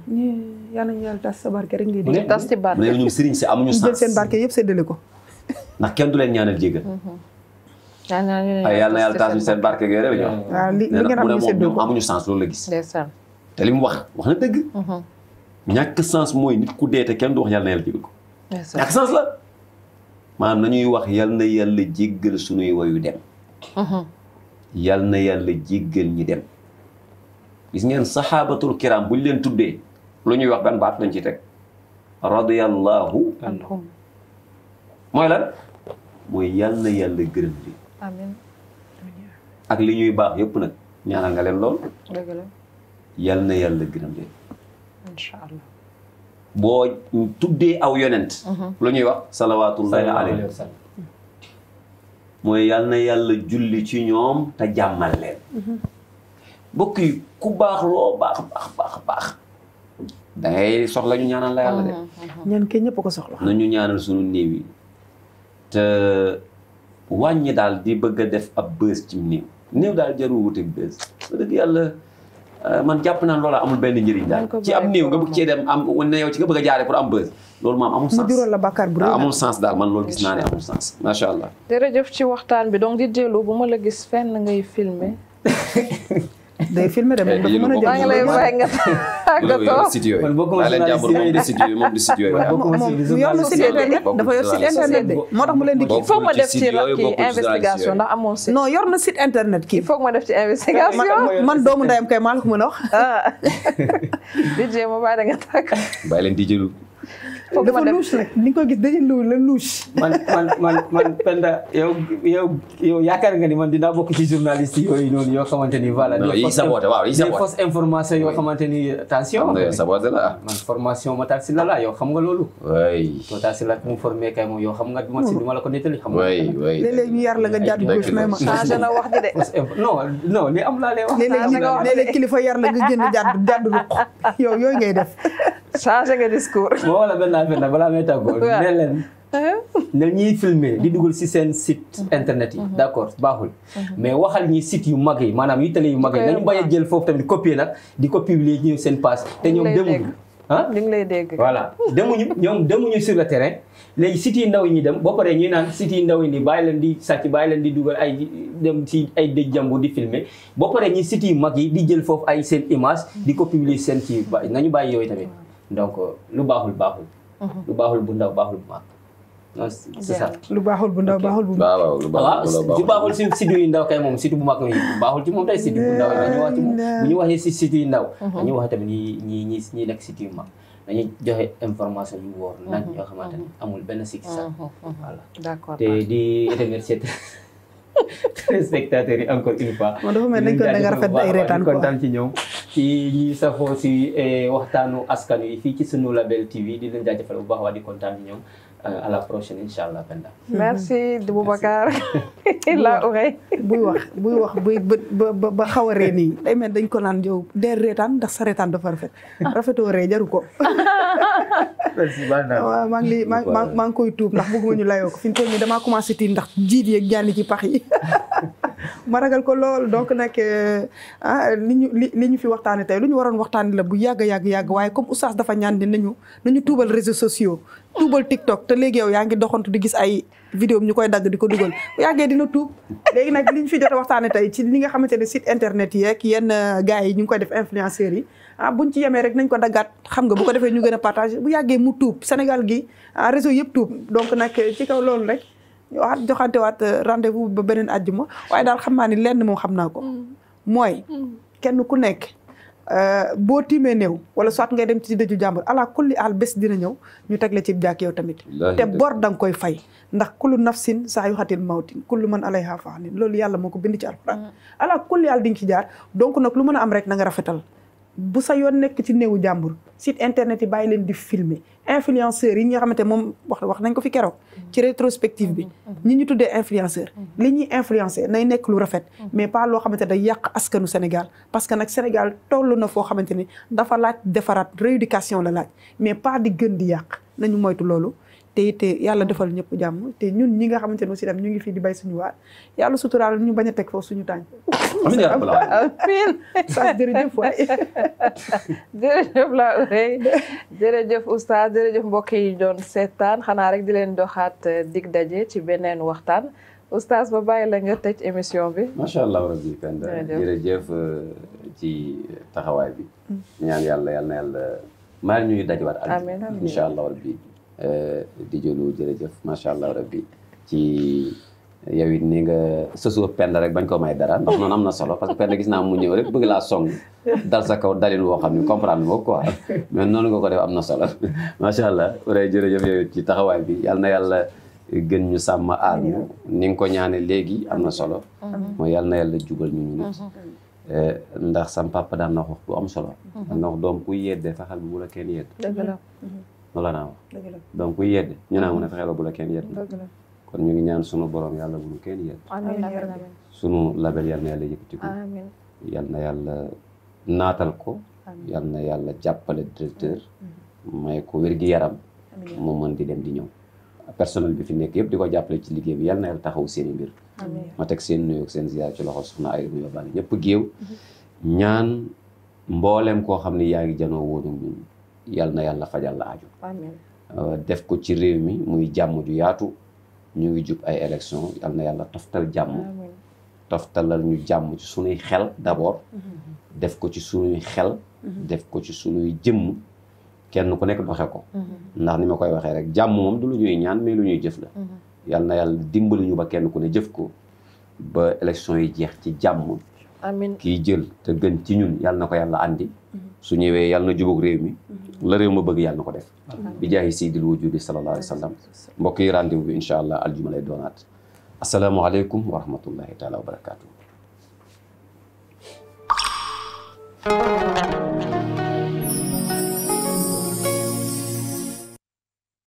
yàlla ñu yàlla tas sa barke rek ngay mu ngi tas ci barke mu ne ñun sëriñ si amuñu jël sens seen barke yëpp séddale ko ndax kenn du leen ñaanal jéggal ay yàlla na yàlla taas ñu seen barke gi rek ñu wax waaw li ngeen am mu ne ñu moom séddale ñoom ko amuñu sens loolu la gis ndeysaan te li mu wax na dëgg ñàkk sens mooy nit ku dee te kenn du wax yàlla na yàlla jéggal ko ndeysaan ñàkk sens la maanaam nañuy wax yal na yàlla jéggal suñuy wayu dem yal na yàlla jéggal ñi dem gis ngeen saxaabatul kiram buñ leen tuddee lu ñuy wax ban baat lañ ci teg radiyallahu anhum mooy lan mooy yal na yàlla gërëm li amiin ak li ñuy baax yëpp nag ñaanal nga leen lool dëgg la yal na yàlla gërëm leen incha allah boo tuddee aw yonent lu ñuy wax salawaatullahi alayhi mooy yal na yàlla julli ci ñoom te jàmmal leen mbokk yi ku baax loo baax da ngay soxla ñu ñaanal la yàlla de ñaan kenn ñëpp ko soxla nañu ñaanal suñu néew yi te wàññi daal di bëgg a def ab bës ci néew daal jarul wuteeg bës ba dëgg yàlla man jàpp naa loola amul benn njëriñ daal ci am néew nga bëgg cee dem am ne yow ci nga bëgg a jaaree pour am bës loolu moom amul sens mu jural la bàkkaar bu rëy amul sens daal man loolu gis naa ne amul sens macha allah. jërëjëf ci waxtaan bi donc di jëlu bu ma la gis fenn ngay filmer day filmer de moom dafa mën a maa ngi lay bàyyi nga tàggatoo site yooyu man bokkuma maa leen jàmbur moom di site yooyu moom di site yooyu moom yor na site internet dafa yor site internet de moo tax mu leen di kii il faut ma def ci kii investigation ndax amoon site non yor na site internet kii il faut ma def ci investigation man doomu ndeyam kay maa la ko mën a wax di jéem a bàyyi da nga tàggatoo bàyyi leen di jëlu dafa louche nag ni nga ko gis dañuy la louche. man Penda yow yaakaar nga ni man dinaa bokk ci journaliste yooyu noonu yoo xamante ni voilà. non yi saboté waaw yi saboté fausse information yoo xamante ni attention. am na saboté la man formation Matar Sylla la yow xam nga loolu. oui. Matar Sylla mu formé kay moom yow xam nga du ma la ko nettali xam nga. oui oui. léeg-léeg ñu yar la nga jàdd gauche may ma. changé na wax ji de. non li am laa lay wax. léeg-léeg kilifa yar la nga génn jàdd ruq yow yooyu ngay def. changé nga discours. moo wala benn affaire nag balaa may tàggoo. ne leen ne ñiy filmer di dugal si seen site internet yi. d'accord baaxul. mais waxal ñi site yu mag yi maanaam yu télé yu mag yi nañu bañ a jël foofu tamit copier nag di ko publier ñëw seen page te ñoom demuñu. ah ñu ngi lay dégg. voilà demuñu sur le terrain léegi sites yi ndaw yi ñuy dem boo paree ñuy naan sites yi ndaw yi nii bàyyi leen di sàcc bàyyi leen di dugal ay dem ci ay dëj jàmbur di filmer boo paree ñi sites yu mag yi di jël foofu ay seen image di ko publier seen ci nañu bàyyi yooyu tamit donc lu baaxul lu baaxul bu ndaw baaxul bu mag non c'est ça. lu baaxul bu ndaw baaxul bu mag. waaw lu baaxul si site yu ndaw kay moom site bu mag yi baaxul ci moom tey site bu ndaw dañu wax ci moom bu ñu waxee si site yu ndaw dañu wax tamit ñi nekk site yu mag dañuy joxe information yu wóor nañ yoo xamante ne amul benn sikki sax voilà d'accord te di remercier téléspectateurs yi encore une fois. man dafa mel nañ ko da nga rafet ay reetaan quoi kontaan ci ñoom ci ñi safoo si waxtaanu askan wi fii ci sunu Label TV di leen jaajëfal bu baax waa di kontaan ci ñoom à la prochaine incha allah Penda. merci Boubacar. la oreille. buy wax ba xaw a ree nii day mel dañ ko naan yow dee reetaan ndax sa reetaan dafa rafetoo ree jaru ko. merci Banda. waaw maa ngi koy tuub ndax bëgguma ñu layoo ko fi mu toll nii damaa commencé tiit ndax jiit yeeg jànni ci pax yi. ma ragal ko lool donc nag li ñu fi waxtaanee tey lu ñu waroon waxtaanee la bu yàgg waaye comme oustaz dafa ñaan di nañu tuubal réseaux sociaux tuubal TikTok te léegi yow yaa ngi doxantu di gis ay vidéo ñu koy dagg di ko dugal bu yàggee dina tuub léegi nag li ñu fi jot a waxtaanee tey ci li nga xamante ne site internet yi ak yenn gars yi ñu ngi koy def influenceurs yi buñ ci yemee rek nañ ko daggaat xam nga bu ko defee ñu gën a partager bu yàggee mu tuub Sénégal gi réseau yëpp tuub donc nag ci kaw loolu rek waxaat joxante waat rendez-vous ba beneen àjjuma waaye daal xam naa ni lenn moom xam naa ko mooy kenn ku nekk boo tiimee néew wala soit ngay dem ci dëju jàmbur ala kulli al bés dina ñëw ñu teg la ci jàkk yow tamit te bor da nga koy fay ndax kullu nafsin saa yu xatil mawtin kullu man alayha faanin loolu yàlla moo ko bind ci alxuraan ala kulli al di nga ci jaar donc nag lu mën a am rek na nga rafetal bu sa yoon nekk ci néewu jàmbur site internet yi bàyyi leen di filmer influenceurs yi nga xamante moom wax nañ ko fi keroog ci rétrospective bi ñi ñu tuddee influenceur li ñuy influencer nay nekk lu rafet mais pas loo xamante day yàq askanu Sénégal parce que nag Sénégal toll na foo xamante ni dafa laaj defaraat rééducation la laaj mais pas di gën di yàq nañu moytu loolu te it yàlla defal ñëpp jàmm te ñun ñi nga xamante ne aussi tam ñu ngi fii di bay suñu waar yàlla suturaal ñu bañ a teg foofu suñu tànk. amiin sa jërëjëf waay. jërëjëf la oreille jërëjëf oustaz jërëjëf mbokk yi doon seetaan xanaa rek di leen doxaat dig daje ci beneen waxtaan oustaz ba bàyyi la nga tëj émission bi. macha allah rabbi Penda jërëjëf ci taxawaay bi. ñaan yàlla na yàlla maa ngi ñuy dajewaat. amiin amiin incha allah rabbi di jëlu jërëjëf macha allah rabbi ci yow it ni nga sësoo Penda rek bañ ko may dara ndax noonu am na solo parce que Penda gis naa mu ñëw rek bëgg laa song dal sa kaw dalin woo xam ne comprendre moo quoi mais noonu nga ko def am na solo macha allah jërëjëf yow ci taxawaay bi yàlla na yàlla gën ñu sàmm aar ñu ni nga ko ñaane léegi am na solo mooy yàlla na yàlla jubal ñu nit ndax sam papa daan na wax bu am solo daan na wax doom kuy yedde fexeel bu la kenn yedd loolu naa wax donc kuy yedde ñu naa mën a fexeel bu la kenn yedd kon ñu ngi ñaan sunu borom yàlla bu ñu kenn yedd sunu label yal na yàlla yëkkati ko yal na yàlla naatal ko yal na yàlla jàppale directeur may ko wér-gi-yaram mu mën di dem di ñëw personnel bi fi nekk yëpp di ko jàppale ci liggéey bi yal na yàlla taxaw seen i mbir ma teg seen nuyu ak seen ziar ci loxo soxna ay nuyu baale ñëpp géew ñaan mboolem koo xam ne yaa ngi janoo woonu ñun yal na yàlla fajal la aju def ko ci réew mi muy jàmm ju yaatu ñu ngi jub ay élection yal na yàlla toftal jàmm toftalal ñu jàmm ci sunuy xel d'abord def ko ci sunuy xel def ko ci sunuy jëmm kenn ku nekk doxe ko ndax ni ma koy waxee rek jàmm moom du lu ñuy ñaan mais lu ñuy jëf la yal na yàlla dimbali ñu ba kenn ku ne jëf ko ba élection yi jeex ci jàmm amiin kii jël te gën ci ñun yàlla na ko yàlla andi su ñëwee yàlla na jubóog réew mi la réew ma bëgg yàlla na ko def bi jaahi sayyidil wujudi sallallahu alayhi wa sallam mbokk yi rendez-vous bi incha allah aljuma lay doonaat asalaamualeykum wa rahmatullahi taala wa barakatuh